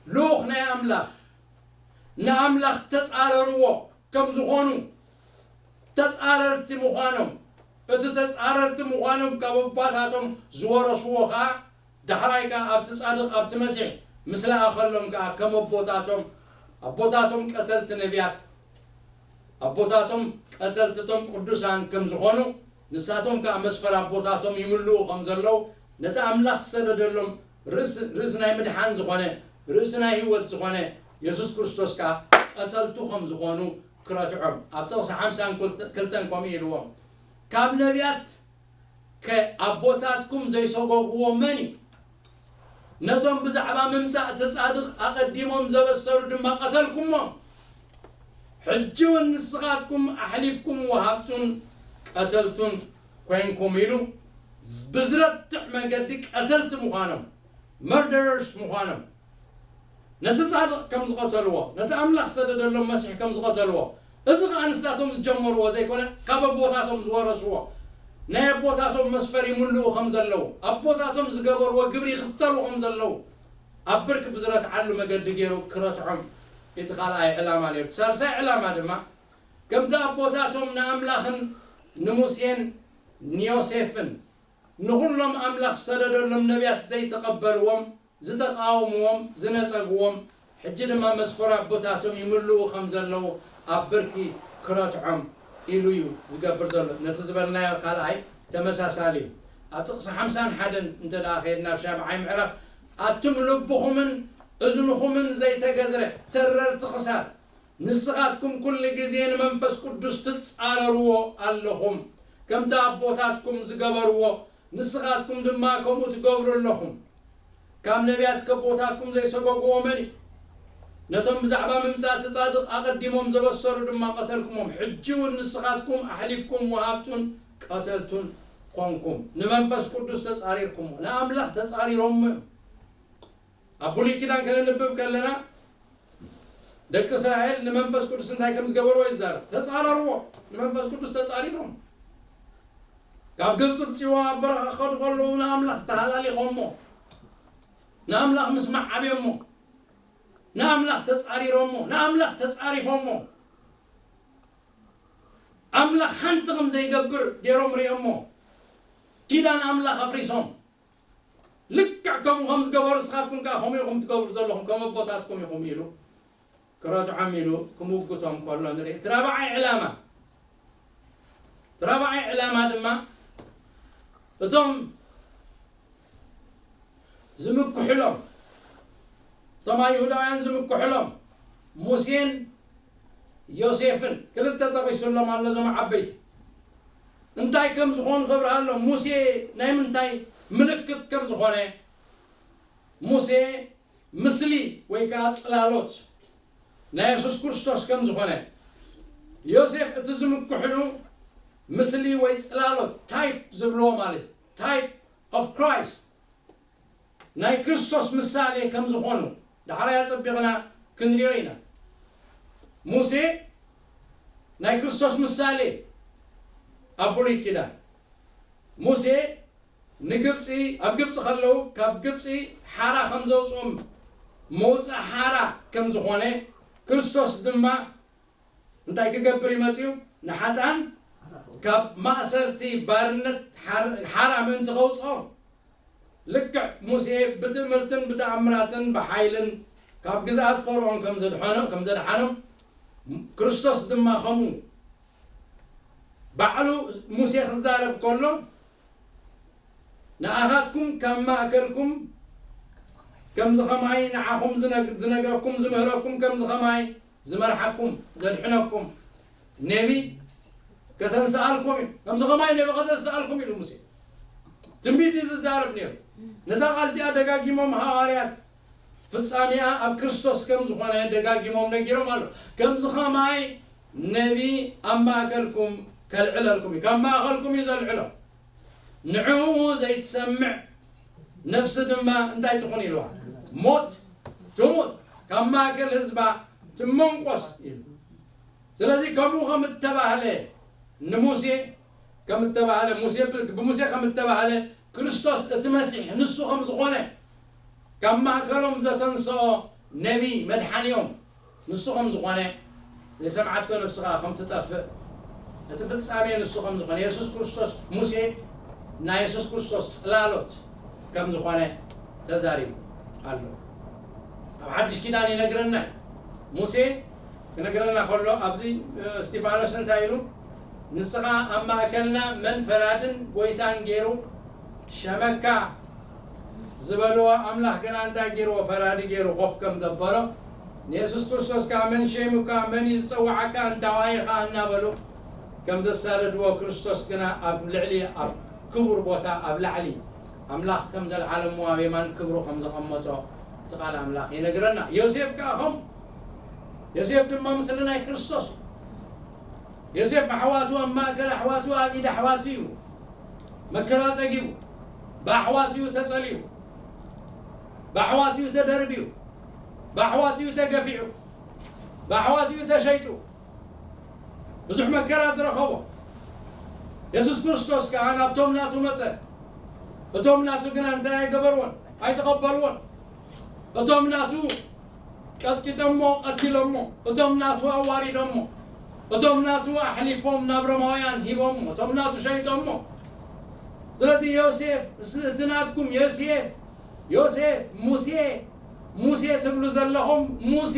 ልኡኽ ናይ ኣምላኽ፣ ንኣምላኽ ተጻረርዎ ከም ዝኾኑ፣ ተጻረርቲ ምዃኖም፣ እቲ ተጻረርቲ ምዃኖም ካብ ኣቦታቶም ዝወረስዎ ኸኣ ዳሕራይ ከኣ ኣብቲ ጻድቕ፣ ኣብቲ መሲሕ ምስ ለኣኸሎም ከኣ ከም ኣቦታቶም፣ ኣቦታቶም ቀተልቲ ነቢያት፣ ኣቦታቶም ቀተልቲ እቶም ቅዱሳን ከም ዝኾኑ፣ ንሳቶም ከኣ መስፈር ኣቦታቶም ይምልኡ ከም ዘለዉ፣ ነቲ ኣምላኽ ዝሰደደሎም ርእስ፣ ርእስ ናይ ምድሓን ዝኾነ፣ ርእሲ ናይ ህይወት ዝኾነ የሱስ ክርስቶስ ከኣ ቀተልቱ ከም ዝኾኑ ክረትዖም። ኣብ ጥቕሲ ሓምሳን ክልተን ከምኡ ኢልዎም። ካብ ነቢያት ከ ኣቦታትኩም ዘይሰጎግዎ መን እዩ? ነቶም ብዛዕባ ምምጻእ እቲ ጻድቕ ኣቐዲሞም ዘበሰሩ ድማ ቀተልኩሞም። ሕጂ እውን ንስኻትኩም ኣሕሊፍኩም ወሃብቱን ቀተልቱን ኮንኩም ኢሉ ብዝረትዕ መገዲ ቀተልቲ ምዃኖም፣ መርደረርስ ምዃኖም፣ ነቲ ጻድቕ ከም ዝቐተልዎ፣ ነቲ ኣምላኽ ዝሰደደሎም መሲሕ ከም ዝቐተልዎ፣ እዚ ኸኣ ንሳቶም ዝጀመርዎ ዘይኮነ፣ ካብ ኣቦታቶም ዝወረስዎ፣ ናይ ኣቦታቶም መስፈር ይምልኡ ከም ዘለዉ፣ ኣቦታቶም ዝገበርዎ ግብሪ ይኽተሉ ከም ዘለዉ፣ ኣብ ብርኪ ብዝረትዓሉ መገዲ ገይሩ ክረትዖም እቲ ካልኣይ ዕላማ ነይሩ። እቲ ሳልሳይ ዕላማ ድማ፣ ከምቲ ኣቦታቶም ንኣምላኽን ንሙሴን ንዮሴፍን ንኹሎም ኣምላኽ ዝሰደደሎም ነቢያት ዘይተቐበልዎም፣ ዝተቃወምዎም፣ ዝነጸግዎም፣ ሕጂ ድማ መስፈር ኣቦታቶም ይምልኡ ከም ዘለዉ ኣብ ብርኪ ክረትዖም ኢሉ እዩ ዝገብር ዘሎ። ነቲ ዝበልናዮ ካልኣይ ተመሳሳሊ እዩ። ኣብ ጥቕሲ ሓምሳን ሓደን እንተ ደኣ ከይድና፣ ኣብ ሻብዓይ ምዕራፍ፣ ኣቱም ልብኹምን እዝንኹምን ዘይተገዝረ ተረርቲ ክሳድ፣ ንስኻትኩም ኩሉ ግዜ ንመንፈስ ቅዱስ ትጻረርዎ ኣለኹም። ከምቲ ኣቦታትኩም ዝገበርዎ፣ ንስኻትኩም ድማ ከምኡ ትገብሩ ኣለኹም። ካብ ነቢያት ከቦታትኩም ዘይሰጎግዎ መን እዩ? ነቶም ብዛዕባ ምምጻእ እቲ ጻድቕ ኣቐዲሞም ዘበሰሩ ድማ ቀተልኩሞም። ሕጂ እውን ንስኻትኩም ኣሕሊፍኩም ወሃብቱን ቀተልቱን ኾንኩም። ንመንፈስ ቅዱስ ተጻሪርኩሞ፣ ንኣምላኽ ተጻሪሮሞ እዮም። ኣብ ብሉይ ኪዳን ከነንብብ ከለና፣ ደቂ እስራኤል ንመንፈስ ቅዱስ እንታይ ከም ዝገበርዎ ይዛረብ። ተጻረርዎ፣ ንመንፈስ ቅዱስ ተጻሪሮም። ካብ ግብጺ ውጽእዎ ኣብ በረኻ ክኸዱ ከለዉ ንኣምላኽ ተሃላሊኾሞ፣ ንኣምላኽ ምስማዕ ኣብዮሞ፣ ንኣምላኽ ተጻሪሮሞ፣ ንኣምላኽ ተጻሪፎሞ፣ ኣምላኽ ሓንቲ ከም ዘይገብር ገይሮም ሪኦሞ፣ ኪዳን ኣምላኽ ኣፍሪሶም። ልክዕ ከምኡ ከም ዝገበሩ ንስኻትኩም ከኣ ከምኡ ኢኹም ትገብሩ ዘለኹም፣ ከም ኣቦታትኩም ኢኹም ኢሉ ክረትዖም ኢሉ ክምውግቶም ከሎ ንርኢ። እቲ ራብዓይ ዕላማ፣ እቲ ራብዓይ ዕላማ ድማ እቶም ዝምክሕሎም፣ እቶም ኣይሁዳውያን ዝምክሕሎም ሙሴን ዮሴፍን ክልተ ጠቒሱሎም ኣሎ። እዞም ዓበይቲ እንታይ ከም ዝኾኑ ከብርሃሎም፣ ሙሴ ናይ ምንታይ ምልክት ከም ዝኾነ፣ ሙሴ ምስሊ ወይ ከዓ ጽላሎት ናይ የሱስ ክርስቶስ ከም ዝኾነ፣ ዮሴፍ እቲ ዝምክሕሉ ምስሊ ወይ ጽላሎት፣ ታይፕ ዝብልዎ ማለት፣ ታይፕ ኦፍ ክራይስት፣ ናይ ክርስቶስ ምሳሌ ከም ዝኾኑ ዳሕራይ ኣጸቢቕና ክንሪኦ ኢና። ሙሴ ናይ ክርስቶስ ምሳሌ ኣብ ብሉይ ኪዳን፣ ሙሴ ንግብጺ፣ ኣብ ግብጺ ከለዉ ካብ ግብጺ ሓራ ከም ዘውጽኦም መውጽኢ ሓራ ከም ዝኾነ፣ ክርስቶስ ድማ እንታይ ክገብር እዩ መጺኡ? ንሓጥኣን ካብ ማእሰርቲ ባርነት ሓር-፣ ሓራ ምእንቲ ከውጽኦም፣ ልክዕ ሙሴ ብትእምርትን ብተኣምራትን ብሓይልን ካብ ግዝኣት ፈርዖን ከም ዘድሐኖ-፣ ከም ዘድሓኖም፣ ክርስቶስ ድማ ከምኡ ባዕሉ ሙሴ ክዛረብ ከሎ፣ ንኣኻትኩም ካብ ማእከልኩም ከምዚ ኸማይ ንዓኹም ዝነግ-፣ ዝነግረኩም ዝምህረኩም ከምዚ ኸማይ ዝመርሓኩም ዘድሕነኩም ነቢ ከተንስኣልኩም እዩ። ከምዚ ኸማይ ነቢ ከተንስኣልኩም ኢሉ ሙሴ ትንቢት እዩ ዝዛረብ ነይሩ። ነዛ ቃል እዚኣ ደጋጊሞም ሃዋርያት ፍጻሜኣ ኣብ ክርስቶስ ከም ዝኾነ ደጋጊሞም ነጊሮም ኣሎ። ከምዚ ኸማይ ነቢ ኣብ ማእከልኩም ከልዕለልኩም እዩ። ካብ ማእከልኩም እዩ ዘልዕሎ። ንዕኡ ዘይትሰምዕ ነፍሲ ድማ እንታይ ትኹን ኢልዋ? ሞት ትሙት፣ ካብ ማእከል ህዝባ ትመንቆስ ኢሉ። ስለዚ ከምኡ ከም እተባህለ ንሙሴ ከም እተባህለ፣ ሙሴ ብ-፣ ብሙሴ ከም እተባህለ ክርስቶስ እቲ መሲሕ ንሱ ከም ዝኾነ፣ ካብ ማእከሎም ዘተንስኦ ነቢ መድሓኒኦም ንሱ ከም ዝኾነ፣ ዘይሰምዓቶ ነፍሲ ኸኣ ከም ትጠፍእ፣ እቲ ፍጻሜ ንሱ ከም ዝኾነ፣ የሱስ ክርስቶስ፣ ሙሴ ናይ የሱስ ክርስቶስ ጽላሎት ከም ዝኾነ ተዛሪቡ ኣሎ። ኣብ ሓድሽ ኪዳን ይነግረና እዩ። ሙሴ ክነግረና ከሎ ኣብዚ፣ እ፣ እስጢፋኖስ እንታይ ኢሉ? ንስኻ ኣብ ማእከልና መን ፈራድን ጎይታን ገይሩ ሸመካ ዝበልዎ፣ ኣምላኽ ግና እንታይ ገይርዎ? ፈራዲ ገይሩ ኮፍ ከም ዘበሎ፣ ንየሱስ ክርስቶስ ከኣ መን ሸይሙካ? መን እዩ ዝጸውዓካ? እንታዋይ ኢኻ? እናበሉ ከም ዘሳደድዎ፣ ክርስቶስ ግና ኣብ ልዕሊ፣ ኣብ ክቡር ቦታ ኣብ ላዕሊ ኣምላኽ ከም ዘልዓለሞ ኣብ የማን ክብሩ ከም ዘቐመጦ እቲ ቃል ኣምላኽ ይነግረና። ዮሴፍ ከኣ ኸም-፣ ዮሴፍ ድማ ምስሊ ናይ ክርስቶስ እዩ። ዮሴፍ ኣሕዋቱ፣ ኣብ ማእከል ኣሕዋቱ፣ ኣብ ኢድ ኣሕዋቱ እዩ መከራ ጸጊቡ። ብኣሕዋቱ እዩ ተጸልዩ። ብኣሕዋቱ እዩ ተደርብዩ። ብኣሕዋቱ እዩ ተገፊዑ። ብኣሕዋቱ እዩ ተሸይጡ። ብዙሕ መከራ ዝረኸቦ። የሱስ ክርስቶስ ከኣ ናብቶም ናቱ መጸ። እቶም ናቱ ግና እንታይ ኣይገበርዎን? ኣይተቐበልዎን። እቶም ናቱ ቀጥቂጦሞ፣ ቀቲሎሞ። እቶም ናቱ ኣዋሪዶሞ። እቶም ናቱ ኣሕሊፎም ናብ ሮማውያን ሂቦሞ። እቶም ናቱ ሸይጦሞ። ስለዚ ዮሴፍ፣ እስ-፣ እቲ ናትኩም ዮሴፍ፣ ዮሴፍ፣ ሙሴ፣ ሙሴ ትብሉ ዘለኹም፣ ሙሴ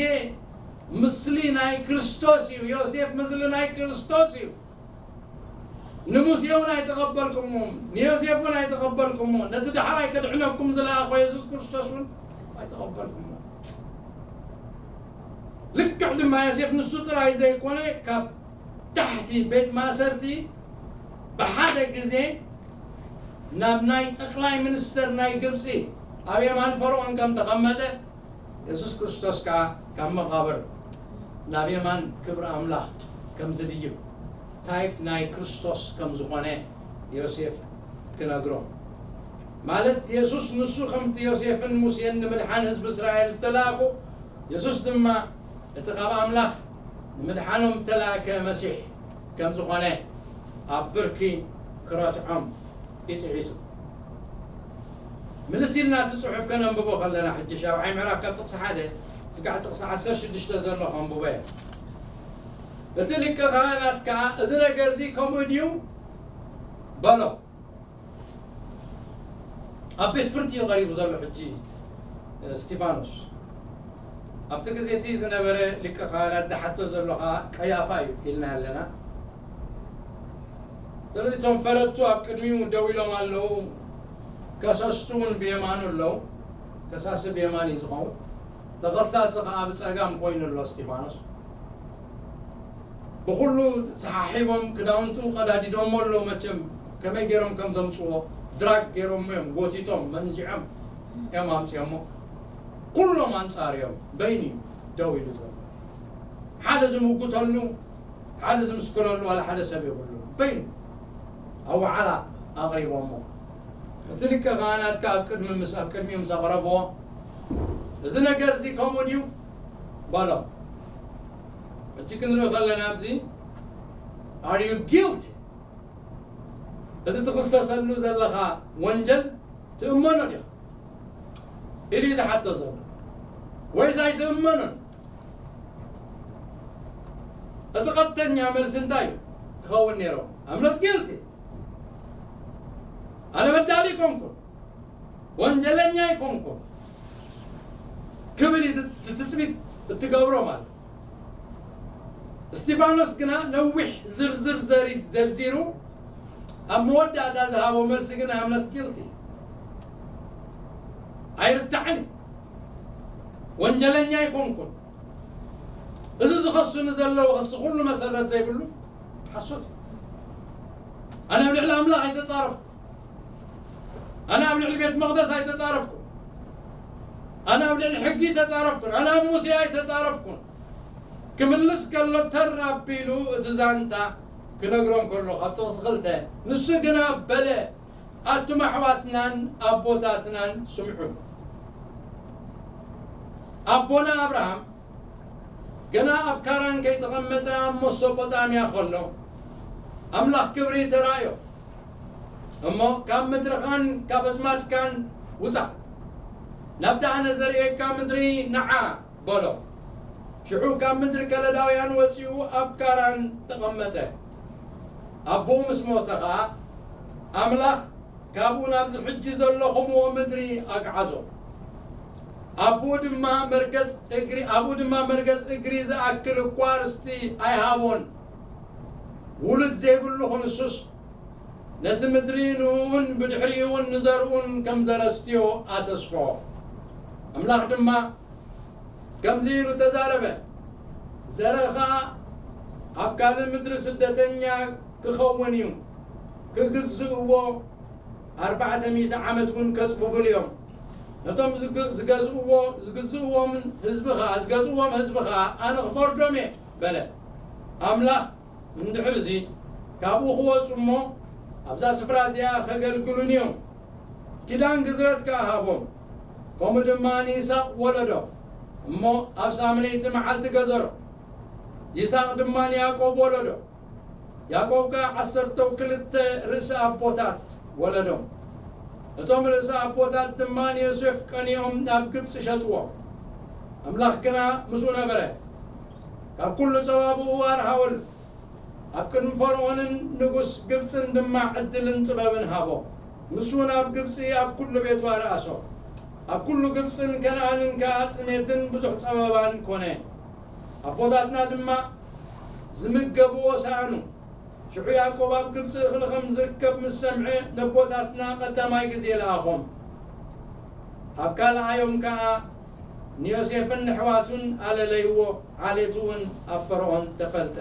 ምስሊ ናይ ክርስቶስ እዩ። ዮሴፍ ምስሊ ናይ ክርስቶስ እዩ። ንሙሴ እውን ኣይተቐበልኩምዎም፣ ንዮሴፍ እውን ኣይተቐበልኩምዎ። ነቲ ዳሕራይ ከድሕነኩም ዝለኣኾ የሱስ ክርስቶስ እውን ኣይተቐበልኩምዎ። ልክዕ ድማ ዮሴፍ ንሱ ጥራይ ዘይኮነ፣ ካብ ታሕቲ ቤት ማእሰርቲ ብሓደ ግዜ ናብ ናይ ጠቕላይ ሚኒስተር ናይ ግብፂ ኣብ የማን ፈርዖን ከም ተቐመጠ፣ የሱስ ክርስቶስ ከኣ ካብ መቓብር ናብ የማን ክብሪ ኣምላኽ ከም ዝድይብ፣ ታይፕ ናይ ክርስቶስ ከም ዝኾነ ዮሴፍ ክነግሮ። ማለት የሱስ ንሱ ከምቲ ዮሴፍን ሙሴን ንምድሓን ህዝቢ እስራኤል እተላእኩ፣ የሱስ ድማ እቲ ካብ ኣምላኽ ንምድሓኖም እተላእከ መሲሕ ከም ዝኾነ ኣብ ብርኪ ክረትዖም ይጽዒቱ። ምልስ ኢልና እቲ ጽሑፍ ከነንብቦ ከለና፣ ሕጂ ሻብዓይ ምዕራፍ ካብ ጥቕሲ ሓደ ስጋዕ ጥቕሲ ዓሰርተ ሽዱሽተ ዘሎ ከንብቦ እየ። እቲ ሊቀ ካህናት ከኣ፣ "እዚ ነገር እዚ ከምኡ ድዩ?" በሎ። ኣብ ቤት ፍርዲ እዩ ቀሪቡ ዘሎ ሕጂ፣ እ፣ እስቲፋኖስ። ኣብቲ ግዜ እቲ ዝነበረ ሊቀ ካህናት ዝሓቶ ዘሎ ኸኣ ቀያፋ እዩ ኢልና ኣለና። ስለዚ እቶም ፈረድቱ ኣብ ቅድሚኡ ደው ኢሎም ኣለዉ። ከሰስቱ እውን ብየማኑ ኣለዉ። ከሳሲ ብየማን እዩ ዝኸውን። ተኸሳሲ ኸኣ ብጸጋም ኮይኑ ኣሎ እስቲፋኖስ። ብኹሉ ሰሓሒቦም ክዳውንቱ ቀዳዲዶሞ ኣለዉ። መቸም ከመይ ገይሮም ከም ዘምጽዎ ድራግ ገይሮሞ እዮም፣ ጎቲቶም መንዚዖም እዮም ኣምጺኦሞ። ኩሎም ኣንጻር እዮም። በይኑ እዩ ደው ኢሉ ዘሎ። ሓደ ዝምጉተሉ፣ ሓደ ዝምስክረሉ ዋላ ሓደ ሰብ የብሉ። በይኑ ኣዋዓላ ኣቕሪቦሞ። እቲ ሊቀ ካህናት ከኣ ኣብ ቅድሚ ምስ፣ ኣብ ቅድሚኡ ምስ ኣቕረብዎ፣ "እዚ ነገር እዚ ከምኡ ድዩ?" በሎ። ሕጂ ክንርኢ ከለና ኣብዚ፣ "Are you guilty?" እዚ ትኽሰሰሉ ዘለኻ ወንጀል ትእመኖ ዲኻ? ኢሉ እዩ ዝሓቶ ዘሎ። ወይስ ኣይትእመኖን? እቲ ቀጥተኛ መልሲ እንታይ እዩ ክኸውን ነይርዎ? "I'm not guilty." ኣነ በዳሊ ኣይኮንኩን፣ ወንጀለኛ ኣይኮንኩን ክብል እዩ እቲ ትጽቢት እትገብሮ ማለት። እስቲፋኖስ ግና ነዊሕ ዝርዝር ዘሪ-፣ ዘርዚሩ፣ ኣብ መወዳእታ ዝሃቦ መልሲ ግን "I'm not guilty." ኣይርታዕን እዩ። ወንጀለኛ ኣይኮንኩን። እዚ ዝኸሱኒ ዘለዉ ክሲ ኩሉ መሰረት ዘይብሉ ሓሶት እዩ። ኣነ ኣብ ልዕሊ ኣምላኽ ኣይተጻረፍኩ። ኣነ ኣብ ልዕሊ ቤት መቕደስ ኣይተጻረፍኩን። ኣነ ኣብ ልዕሊ ሕጊ ኣይተጻረፍኩን። ኣነ ኣብ ሙሴ ኣይተጻረፍኩን። ክምልስ ከሎ ተር ኣቢሉ እቲ ዛንታ ክነግሮም ከሎ ካብ ጥቕሲ ክልተ፣ ንሱ ግና በለ፣ ኣቱም ኣሕዋትናን ኣቦታትናን ስምዑ። ኣቦና ኣብርሃም ገና ኣብ ካራን ከይተቐመጠ ኣብ መሶጶጣምያ ከሎ ኣምላኽ ክብሪ ተራእዮ። እሞ ካብ ምድርኻን ካብ ኣዝማድካን ውጻእ፣ ናብቲ ኣነ ዘርእየካ ምድሪ ንዓ በሎ። ሽዑ ካብ ምድሪ ከለዳውያን ወጺኡ ኣብ ካራን ተቐመጠ። ኣቦኡ ምስ ሞተ ኸኣ ኣምላኽ ካብኡ ናብዚ ሕጂ ዘለኹምዎ ምድሪ ኣግዓዞ። ኣቦኡ ድማ መርገጽ እግሪ፣ ኣብኡ ድማ መርገጽ እግሪ ዝኣክል እኳ ርስቲ ኣይሃቦን። ውሉድ ዘይብሉ ክንሱስ ነቲ ምድሪ ንእኡን ብድሕሪኡ እውን ንዘርኡን ከም ዘረስትዮ ኣተስፍሖ። ኣምላኽ ድማ ከምዚ ኢሉ ተዛረበ፣ "ዘርእኻ ኣብ ካልእ ምድሪ ስደተኛ ክኸውን እዩ፣ ክግዝእዎ ኣርባዕተ ሚእቲ ዓመት እውን ከጽብብሉ እዮም። ነቶም ዝግ-፣ ዝገዝእዎ፣ ዝግዝእዎምን ህዝቢ ኸኣ፣ ዝገዝእዎም ህዝቢ ኸኣ ኣነ ክፈርዶም እየ" በለ። ኣምላኽ እንድሕር እዚ ካብኡ ክወጹ እሞ ኣብዛ ስፍራ እዚኣ ከገልግሉን እዮም። ኪዳን ግዝረት ከኣ ሃቦም። ከምኡ ድማ ንይስሐቅ ወለዶ። እሞ ኣብ ሳምነይቲ መዓልቲ ገዘሮ። ይስሐቅ ድማ ንያዕቆብ ወለዶ። ያዕቆብ ከኣ ዓሰርተው ክልተ ርእሲ ኣቦታት ወለዶም። እቶም ርእሲ ኣቦታት ድማ ንዮሴፍ ቀኒኦም ናብ ግብጺ ሸጥዎ። ኣምላኽ ግና ምስኡ ነበረ። ካብ ኩሉ ጸባብኡ ኣርሃወሉ። ኣብ ቅድሚ ፈርዖንን ንጉስ ግብጽን ድማ ዕድልን ጥበብን ሃቦ። ንሱ ናብ ግብጺ ኣብ ኩሉ ቤቱ ኣርኣሶ። ኣብ ኩሉ ግብጽን ከነኣንን ከኣ ጽሜትን ብዙሕ ጸበባን ኮነ። ኣቦታትና ድማ ዝምገብዎ ሰኣኑ። ሽዑ ያዕቆብ ኣብ ግብጺ እኽሊ ከም ዝርከብ ምስ ሰምዐ፣ ነቦታትና ቀዳማይ ግዜ ለኣኾም። ኣብ ካልኣዮም ከኣ ንዮሴፍን ንሕዋቱን ኣለለይዎ፣ ዓሌቱ እውን ኣብ ፈርዖን ተፈልጠ።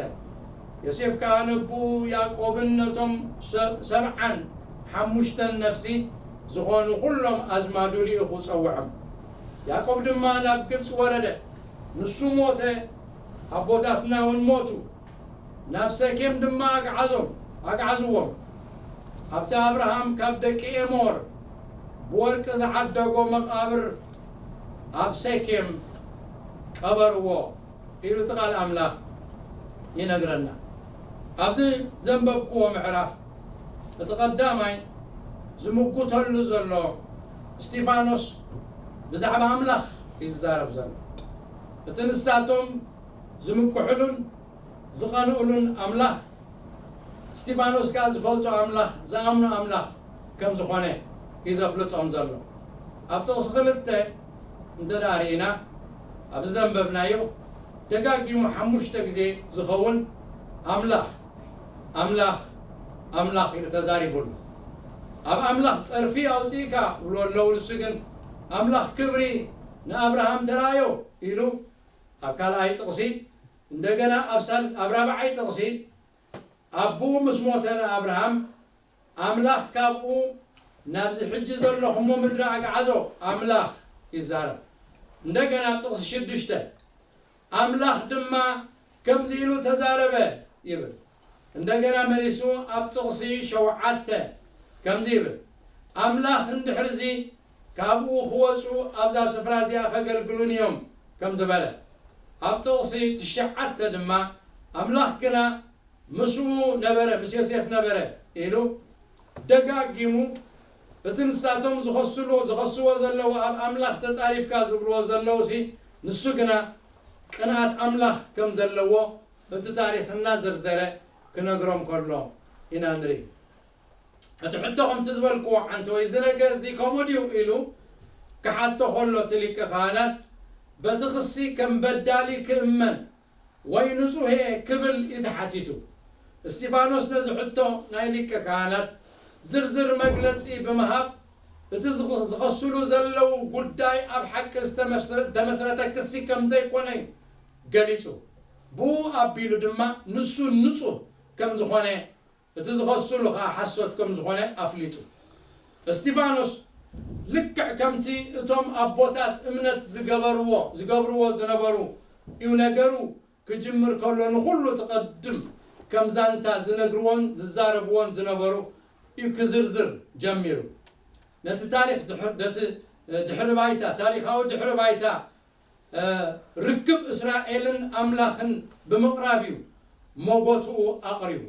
ዮሴፍ ከኣ ነቦኡ ያዕቆብን ነቶም ሰ-፣ ሰብዓን ሓሙሽተን ነፍሲ ዝኾኑ ኩሎም ኣዝማዱ ልኢኹ ጸውዖም። ያዕቆብ ድማ ናብ ግብጺ ወረደ። ንሱ ሞተ፣ ኣቦታትና እውን ሞቱ። ናብ ሰኬም ድማ ኣግዓዞም፣ ኣግዓዝዎም። ኣብቲ ኣብርሃም ካብ ደቂ ኤሞር ብወርቂ ዝዓደጎ መቓብር ኣብ ሰኬም ቀበርዎ ኢሉ እቲ ቃል ኣምላኽ ይነግረና። ኣብዚ ዘንበብክዎ ምዕራፍ እቲ ቀዳማይ ዝምጉተሉ ዘሎ እስጢፋኖስ ብዛዕባ ኣምላኽ እዩ ዝዛረብ ዘሎ። እቲ ንሳቶም ዝምክሕሉን ዝቐንኡሉን ኣምላኽ፣ እስጢፋኖስ ከኣ ዝፈልጦ ኣምላኽ፣ ዝኣምኖ ኣምላኽ ከም ዝኾነ እዩ ዘፍልጦም ዘሎ። ኣብ ጥቕሲ ክልተ እንተ ደኣ ርኢና፣ ኣብዚ ዘንበብናዮ ደጋጊሙ ሓሙሽተ ግዜ ዝኸውን ኣምላኽ፣ ኣምላኽ፣ ኣምላኽ ኢሉ ተዛሪቡሉ። ኣብ ኣምላኽ ጸርፊ ኣውጺእካ ይብሎ ኣለዉ። ንሱ ግን ኣምላኽ ክብሪ ንኣብርሃም ተራዮ ኢሉ ኣብ ካልኣይ ጥቕሲ፣ እንደገና ኣብ ሳልስ-፣ ኣብ ራብዓይ ጥቕሲ ኣቦኡ ምስ ሞተ ንኣብርሃም ኣምላኽ ካብኡ ናብዚ ሕጂ ዘለኹሞ ምድሪ ኣግዓዞ ኣምላኽ ይዛረብ። እንደገና ኣብ ጥቕሲ ሽዱሽተ ኣምላኽ ድማ ከምዚ ኢሉ ተዛረበ ይብል። እንደገና መሊሱ ኣብ ጥቕሲ ሸውዓተ ከምዚ ይብል፣ ኣምላኽ እንድሕርዚ ካብኡ ክወጹ ኣብዛ ስፍራ እዚኣ ከገልግሉን እዮም ከም ዝበለ፣ ኣብ ጥቕሲ ትሽዓተ ድማ ኣምላኽ ግና ምስኡ ነበረ፣ ምስ ዮሴፍ ነበረ ኢሉ ደጋጊሙ፣ እቲ ንሳቶም ዝኸስሉ-፣ ዝኸስዎ ዘለዉ ኣብ ኣምላኽ ተጻሪፍካ ዝብልዎ ዘለዉ ሲ፣ ንሱ ግና ቅንኣት ኣምላኽ ከም ዘለዎ እቲ ታሪኽ እናዘርዘረ ክነግሮም ከሎ ኢና ንርኢ። እቲ ሕቶ ከምቲ ዝበልክዎ ዓንተወይ እዚ ነገር እዚ ከምኡ ድዩ ኢሉ ክሓቶ ከሎ እቲ ሊቀ ካህናት በቲ ክሲ ከም በዳሊ ክእመን ወይ ንጹህ እየ ክብል እዩ ተሓቲቱ። እስጢፋኖስ ነዚ ሕቶ ናይ ሊቀ ካህናት ዝርዝር መግለጺ ብምሃብ እቲ ዝኸ-፣ ዝኸስሉ ዘለዉ ጉዳይ ኣብ ሓቂ ዝተመስረ-፣ ዝተመስረተ ክሲ ከም ዘይኮነ እዩ ገሊጹ። ብኡ ኣቢሉ ድማ ንሱ ንጹህ ከም ዝኾነ፣ እቲ ዝኸስሉ ኸኣ ሓሶት ከም ዝኾነ ኣፍሊጡ። እስጢፋኖስ ልክዕ ከምቲ እቶም ኣቦታት እምነት ዝገበርዎ፣ ዝገብርዎ ዝነበሩ እዩ ነገሩ ክጅምር ከሎ ንኹሉ እቲ ቀድም ከም ዛንታ ዝነግርዎን ዝዛረብዎን ዝነበሩ እዩ ክዝርዝር ጀሚሩ። ነቲ ታሪኽ ድሕር-፣ ነቲ ድሕሪ ባይታ፣ ታሪኻዊ ድሕሪ ባይታ እ፣ ርክብ እስራኤልን ኣምላኽን ብምቕራብ እዩ ሞጎትኡ ኣቕሪቡ።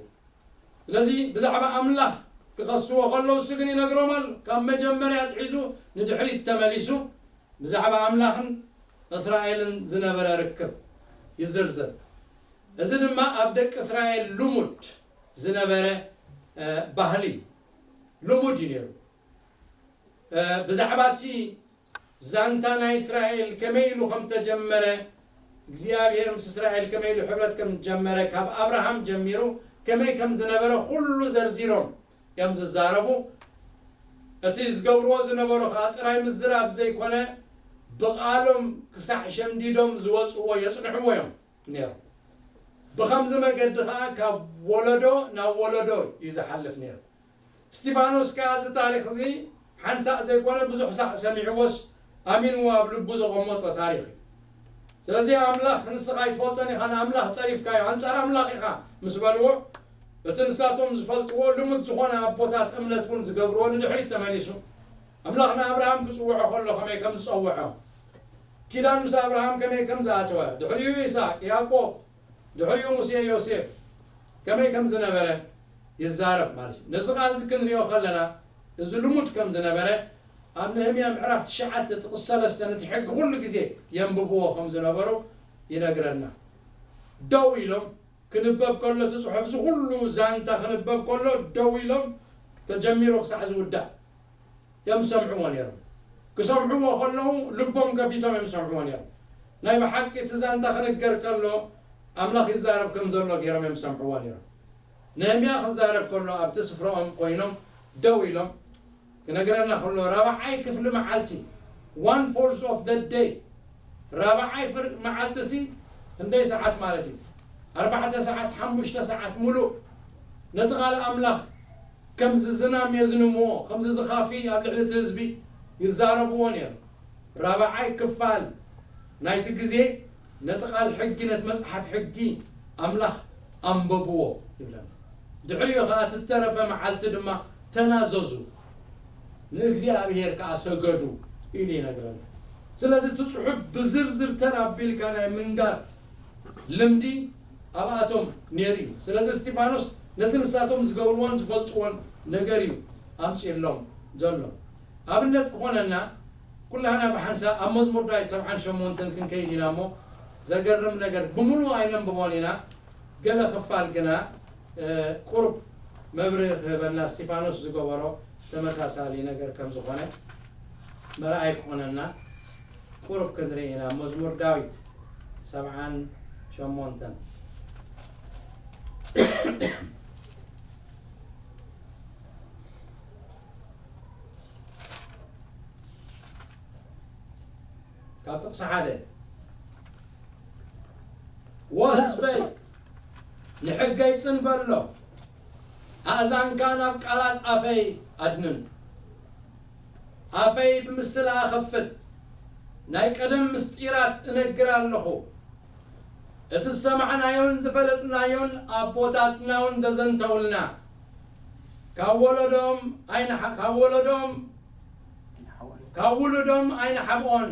ስለዚ ብዛዕባ ኣምላኽ ክኸስዎ ከለዉ እሱ ግን ይነግሮም ኣሎ። ካብ መጀመርያ ኣትሒዙ ንድሕሪት ተመሊሱ ብዛዕባ ኣምላኽን እስራኤልን ዝነበረ ርክብ ይዝርዝር። እዚ ድማ ኣብ ደቂ እስራኤል ልሙድ ዝነበረ፣ እ፣ ባህሊ እዩ። ልሙድ እዩ ነይሩ። እ፣ ብዛዕባ እቲ ዛንታ ናይ እስራኤል ከመይ ኢሉ ከም ተጀመረ፣ እግዚኣብሔር ምስ እስራኤል ከመይ ኢሉ ሕብረት ከም ጀመረ፣ ካብ ኣብርሃም ጀሚሩ ከመይ ከም ዝነበረ ኩሉ ዘርዚሮም እዮም ዝዛረቡ። እቲ ዝገብርዎ ዝነበሩ ኸዓ ጥራይ ምዝራብ ዘይኮነ፣ ብቓሎም ክሳዕ ሸምዲዶም ዝወፅዎ የፅንዕዎ እዮም ነይሮም። ብኸምዚ መገዲ ኸዓ ካብ ወለዶ ናብ ወለዶ እዩ ዝሓልፍ ነይሩ። እስጢፋኖስ ከኣ እዚ ታሪኽ እዚ ሓንሳእ ዘይኮነ ብዙሕ ሳዕ ሰሚዕዎስ ኣሚንዎ ኣብ ልቡ ዘቐመጦ ታሪኽ እዩ። ስለዚ ኣምላኽ ንስኻ ኣይትፈልጦን ኢኻ፣ ንኣምላኽ ጸሪፍካዮ፣ ኣንጻር ኣምላኽ ኢኻ ምስ በልዎ፣ እቲ ንሳቶም ዝፈልጥዎ ልሙድ ዝኾነ ኣቦታት እምነት እውን ዝገብርዎ ንድሕሪት ተመሊሱ፣ ኣምላኽ ንኣብርሃም ክጽውዖ ከሎ ከመይ ከም ዝጸውዖ፣ ኪዳን ምስ ኣብርሃም ከመይ ከም ዝኣተወ፣ ድሕሪኡ ይስሐቅ፣ ያዕቆብ፣ ድሕሪኡ ሙሴ፣ ዮሴፍ ከመይ ከም ዝነበረ ይዛረብ ማለት እዩ። ነዚ ቃል እዚ ክንሪኦ ከለና፣ እዚ ልሙድ ከም ዝነበረ ኣብ ነህምያ ምዕራፍ ትሽዓተ ጥቕሲ ሰለስተ ነቲ ሕጊ ኩሉ ግዜ የንብብዎ ከም ዝነበሩ ይነግረና። ደው ኢሎም ክንበብ ከሎ፣ እቲ ጽሑፍ እዚ ኩሉ ዛንታ ክንበብ ከሎ ደው ኢሎም ተጀሚሩ ክሳዕ ዝውዳእ እዮም ዝሰምዕዎ ነይሮም። ክሰምዕዎ ከለዉ ልቦም ከፊቶም እዮም ዝሰምዕዎ ነይሮም። ናይ ብሓቂ እቲ ዛንታ ክንገር ከሎ ኣምላኽ ይዛረብ ከም ዘሎ ገይሮም እዮም ዝሰምዕዎ ነይሮም። ነህምያ ክዛረብ ከሎ ኣብቲ ስፍራኦም ኮይኖም ደው ኢሎም ክነግረና ከሎ ራብዓይ ክፍሊ መዓልቲ፣ one fourth of the day፣ ራብዓይ ፍር-፣ መዓልቲ ሲ ክንደይ ሰዓት ማለት እዩ? ኣርባዕተ ሰዓት፣ ሓሙሽተ ሰዓት ሙሉእ ነቲ ቃል ኣምላኽ ከምዚ ዝናም የዝንምዎ፣ ከምዚ ዝኻፊ ኣብ ልዕሊ እቲ ህዝቢ ይዛረብዎ ነይሩ። ራብዓይ ክፋል ናይቲ ግዜ ነቲ ቃል ሕጊ፣ ነቲ መጽሓፍ ሕጊ ኣምላኽ ኣንበብዎ ይብለና። ድሕሪኡ ኸኣ እቲ እተረፈ መዓልቲ ድማ ተናዘዙ፣ ንእግዚኣብሔር ከኣ ሰገዱ ኢሉ ይነግረና። ስለዚ እቲ ጽሑፍ ብዝርዝር ተር ኣቢልካ ናይ ምንጋር ልምዲ ኣብኣቶም ነይሩ እዩ። ስለዚ እስጢፋኖስ ነቲ ንሳቶም ዝገብርዎን ዝፈልጥዎን ነገር እዩ ኣምጺእሎም ዘሎ። ኣብነት ክኾነና፣ ኩላህና ብሓንሳብ ኣብ መዝሙር ዳዊት ሰብዓን ሸሞንተን ክንከይድ ኢና እሞ፣ ዘገርም ነገር ብምሉእ ኣይነንብቦን ኢና። ገለ ክፋል ግና፣ እ፣ ቁሩብ መብርሂ ክህበና እስጢፋኖስ ዝገበሮ ተመሳሳሊ ነገር ከም ዝኾነ መርኣይ ክኾነና ቁሩብ ክንርኢ ኢና። መዝሙር ዳዊት ሰብዓን ሸሞንተን። ካብ ጥቕሲ ሓደ፣ "ወ ህዝበይ፣ ንሕገይ ጽን በሎ፣ ኣእዛንካ ናብ ቃላት ኣፈይ ኣድንን። ኣፈይ ብምስላ እኸፍት፣ ናይ ቀደም ምስጢራት እነግር ኣለኹ። እቲ ዝሰማዕናዮን ዝፈለጥናዮን ኣቦታትና እውን ዘዘንተውልና፣ ካብ ወለዶም ኣይንሓ-፣ ካብ ወለዶም፣ ካብ ውሉዶም ኣይንሓብኦን።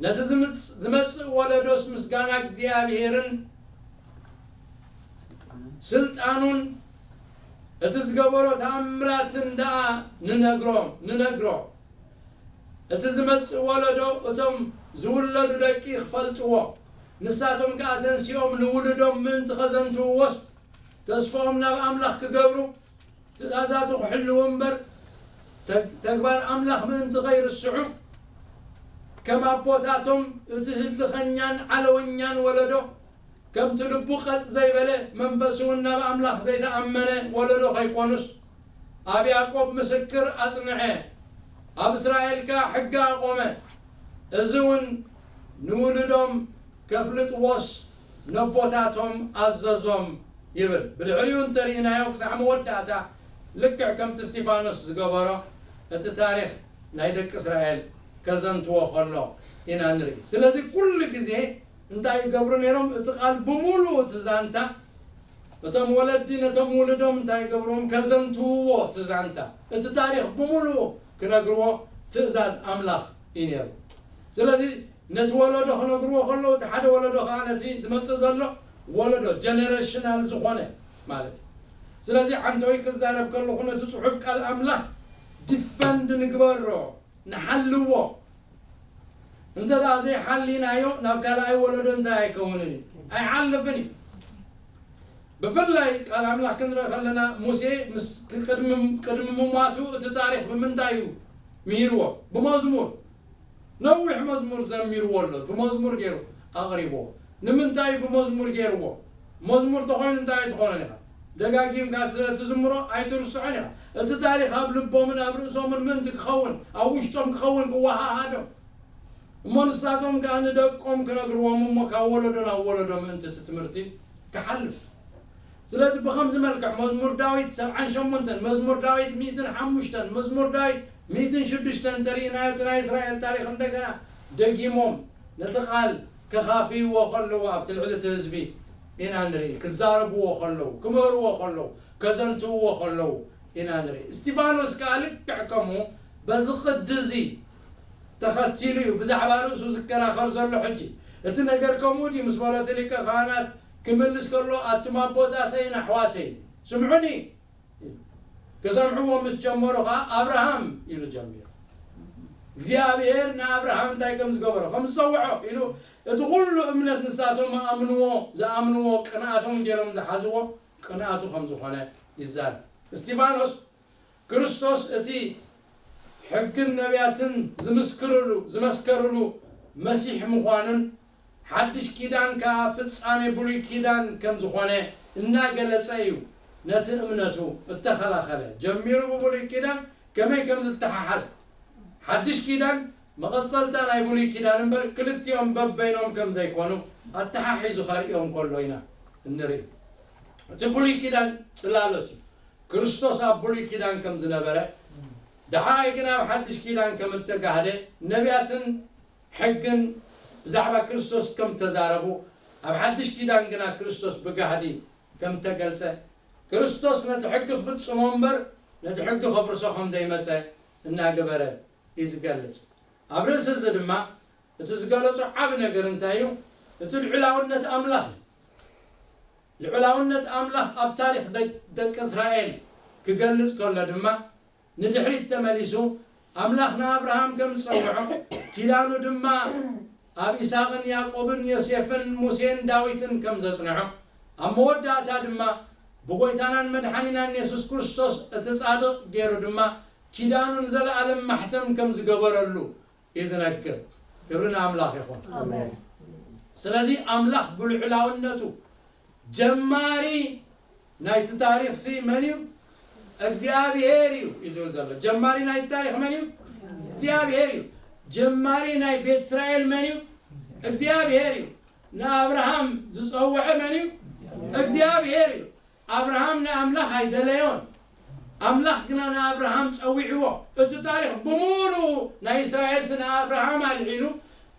ነቲ ዝምጽ-፣ ዝመጽእ ወለዶስ ምስጋና እግዚኣብሔርን ስልጣኑን፣ እቲ ዝገበሮ ተኣምራትን ደኣ ንነግሮም፣ ንነግሮ። እቲ ዝመጽእ ወለዶ፣ እቶም ዝውለዱ ደቂ ክፈልጥዎ፣ ንሳቶም ከኣ ተንሲኦም ንውሉዶም ምእንቲ ኸዘንትውዎስ፣ ተስፋኦም ናብ ኣምላኽ ክገብሩ፣ ትእዛዛቱ ክሕልዉ እምበር፣ ተግ-፣ ተግባር ኣምላኽ ምእንቲ ኸይርስዑ፣ ከም ኣቦታቶም እቲ ህልኸኛን ዓለወኛን ወለዶ፣ ከምቲ ልቡ ቀጥ ዘይበለ፣ መንፈሱ እውን ናብ ኣምላኽ ዘይተኣመነ ወለዶ ኸይኮኑስ፣ ኣብ ያዕቆብ ምስክር ኣጽንዐ፣ ኣብ እስራኤል ከኣ ሕጊ ኣቖመ። እዚ እውን ንውሉዶም ከፍልጥዎስ ነቦታቶም ኣዘዞም ይብል። ብድሕሪኡ እንተርኢናዮ ክሳዕ መወዳእታ ልክዕ ከምቲ እስጢፋኖስ ዝገበሮ እቲ ታሪኽ ናይ ደቂ እስራኤል ከዘንትዎ ከሎ ኢና ንርኢ። ስለዚ ኩሉ ግዜ እንታይ ይገብሩ ነይሮም? እቲ ቃል ብምሉኡ እቲ ዛንታ እቶም ወለዲ ነቶም ውሉዶም እንታይ ይገብርዎም? ከዘንትውዎ እቲ ዛንታ፣ እቲ ታሪኽ ብምሉኡ ክነግርዎ ትእዛዝ ኣምላኽ እዩ ነይሩ። ስለዚ ነቲ ወለዶ ክነግርዎ ከለዉ፣ እቲ ሓደ ወለዶ ከኣ ነቲ ዝመጽእ ዘሎ ወለዶ፣ ጀነሬሽናል ዝኾነ ማለት እዩ። ስለዚ ዓንተወይ ክዛረብ ከለኹ ነቲ ጽሑፍ ቃል ኣምላኽ ዲፈንድ ንግበሮ፣ ንሓልዎ። እንተ ደኣ ዘይሓሊናዮ ናብ ካልኣይ ወለዶ እንታይ ኣይከውንን እዩ? ኣይሓልፍን እዩ። ብፍላይ ቃል ኣምላኽ ክንርኢ ከለና ሙሴ ምስ ቅድሚ፣ ቅድሚ ምሟቱ እቲ ታሪኽ ብምንታይ እዩ ምሂርዎ? ብመዝሙር። ነዊሕ መዝሙር ዘሚርዎ ኣሎ። ብመዝሙር ገይሩ ኣቕሪብዎ። ንምንታይ ብመዝሙር ገይርዎ? መዝሙር ተኾይኑ እንታይ ኣይትኾነን ኢኻ? ደጋጊምካ ስለ ትዝምሮ ኣይትርስዖን ኢኻ። እቲ ታሪኽ ኣብ ልቦምን ኣብ ርእሶምን ምእንቲ ክኸውን፣ ኣብ ውሽጦም ክኸውን ክወሃሃዶም። እሞ ንሳቶም ከኣ ንደቆም ክነግርዎም እሞ ካብ ወለዶ ናብ ወለዶ ምእንቲ እቲ ትምህርቲ ክሓልፍ። ስለዚ ብኸምዚ መልክዕ መዝሙር ዳዊት ሰብዓን ሸሞንተን፣ መዝሙር ዳዊት ሚእትን ሓሙሽተን፣ መዝሙር ዳዊት ሚእትን ሽዱሽተን እንተርኢናዮ፣ እቲ ናይ እስራኤል ታሪኽ እንደገና ደጊሞም ነቲ ቃል ከኻፍይዎ ከለዉ ኣብቲ ልዕሊ እቲ ህዝቢ ኢና ንርኢ። ክዛረብዎ ከለዉ፣ ክምህርዎ ከለዉ፣ ከዘንትውዎ ከለዉ ኢና ንርኢ። እስጢፋኖስ ከኣ ልክዕ ከምኡ በዚ ቅዲ እዚ ተኸቲሉ እዩ ብዛዕባ ርእሱ ዝከራኸር ዘሎ። ሕጂ እቲ ነገር ከምኡ ድዩ ምስ በሎ እቲ ሊቀ ካህናት ክምልስ ከሎ፣ ኣቱም ኣቦታተይን ኣሕዋተይን ስምዑኒ። ክሰምዕዎ ምስ ጀመሩ ኸዓ ኣብርሃም ኢሉ ጀሚሩ። እግዚኣብሔር ንኣብርሃም እንታይ ከም ዝገበሮ፣ ከም ዝጸውዖ ኢሉ እቲ ኩሉ እምነት ንሳቶም ኣምንዎ፣ ዝኣምንዎ ቅንኣቶም ገይሮም ዝሓዝዎ ቅንኣቱ ከም ዝኾነ ይዛረብ። እስጢፋኖስ ክርስቶስ እቲ ሕግን ነቢያትን ዝምስክርሉ፣ ዝመስከርሉ መሲሕ ምዃኑን ሓድሽ ኪዳን ከኣ ፍጻሜ ብሉይ ኪዳን ከም ዝኾነ እናገለጸ እዩ ነቲ እምነቱ እተኸላኸለ። ጀሚሩ ብብሉይ ኪዳን ከመይ ከም ዝተሓሓዝ፣ ሓድሽ ኪዳን መቐጸልታ ናይ ብሉይ ኪዳን እምበር ክልቲኦም በበይኖም ከም ዘይኮኑ ኣተሓሒዙ ከርእዮም ከሎ ኢና እንርኢ። እቲ ብሉይ ኪዳን ጽላሎት እዩ። ክርስቶስ ኣብ ብሉይ ኪዳን ከም ዝነበረ፣ ደሓራይ ግን ኣብ ሓድሽ ኪዳን ከም እተጋህደ፣ ነቢያትን ሕግን ብዛዕባ ክርስቶስ ከም ተዛረቡ፣ ኣብ ሓድሽ ኪዳን ግና ክርስቶስ ብጋህዲ ከም ተገልጸ፣ ክርስቶስ ነቲ ሕጊ ክፍጽሞ እምበር ነቲ ሕጊ ከፍርሶ ከም ዘይመጸ እናገበረ እዩ ዝገልጽ። ኣብ ርእሲ እዚ ድማ እቲ ዝገለጾ ዓቢ ነገር እንታይ እዩ? እቲ ልዑላውነት ኣምላኽ እዩ። ልዑላውነት ኣምላኽ ኣብ ታሪኽ ደቅ-፣ ደቂ እስራኤል ክገልጽ ከሎ ድማ፣ ንድሕሪት ተመሊሱ ኣምላኽ ንኣብርሃም ከም ዝጸውዖ፣ ኪዳኑ ድማ ኣብ ይስሐቅን ያዕቆብን ዮሴፍን ሙሴን ዳዊትን ከም ዘጽንዖ፣ ኣብ መወዳእታ ድማ ብጎይታናን መድሓኒናን የሱስ ክርስቶስ እቲ ጻድቕ ገይሩ ድማ ኪዳኑ ንዘለኣለም ማሕተም ከም ዝገበረሉ እዩ ዝነግር። ክብሪ ንኣምላኽ ይኹን። ኣሜን። ስለዚ ኣምላኽ ብልዑላውነቱ ጀማሪ ናይቲ ታሪኽ ሲ መን እዩ? እግዚኣብሔር እዩ እዩ ዝብል ዘሎ። ጀማሪ ናይቲ ታሪኽ መን እዩ? እግዚኣብሔር እዩ። ጀማሪ ናይ ቤት እስራኤል መን እዩ? እግዚኣብሔር እዩ። ንኣብርሃም ዝጸውዐ መን እዩ? እግዚኣብሔር እዩ። ኣብርሃም ንኣምላኽ ኣይደለዮን፣ ኣምላኽ ግና ንኣብርሃም ጸዊዕዎ። እቲ ታሪኽ ብምሉኡ ናይ እስራኤልስ ንኣብርሃም ኣልዒሉ፣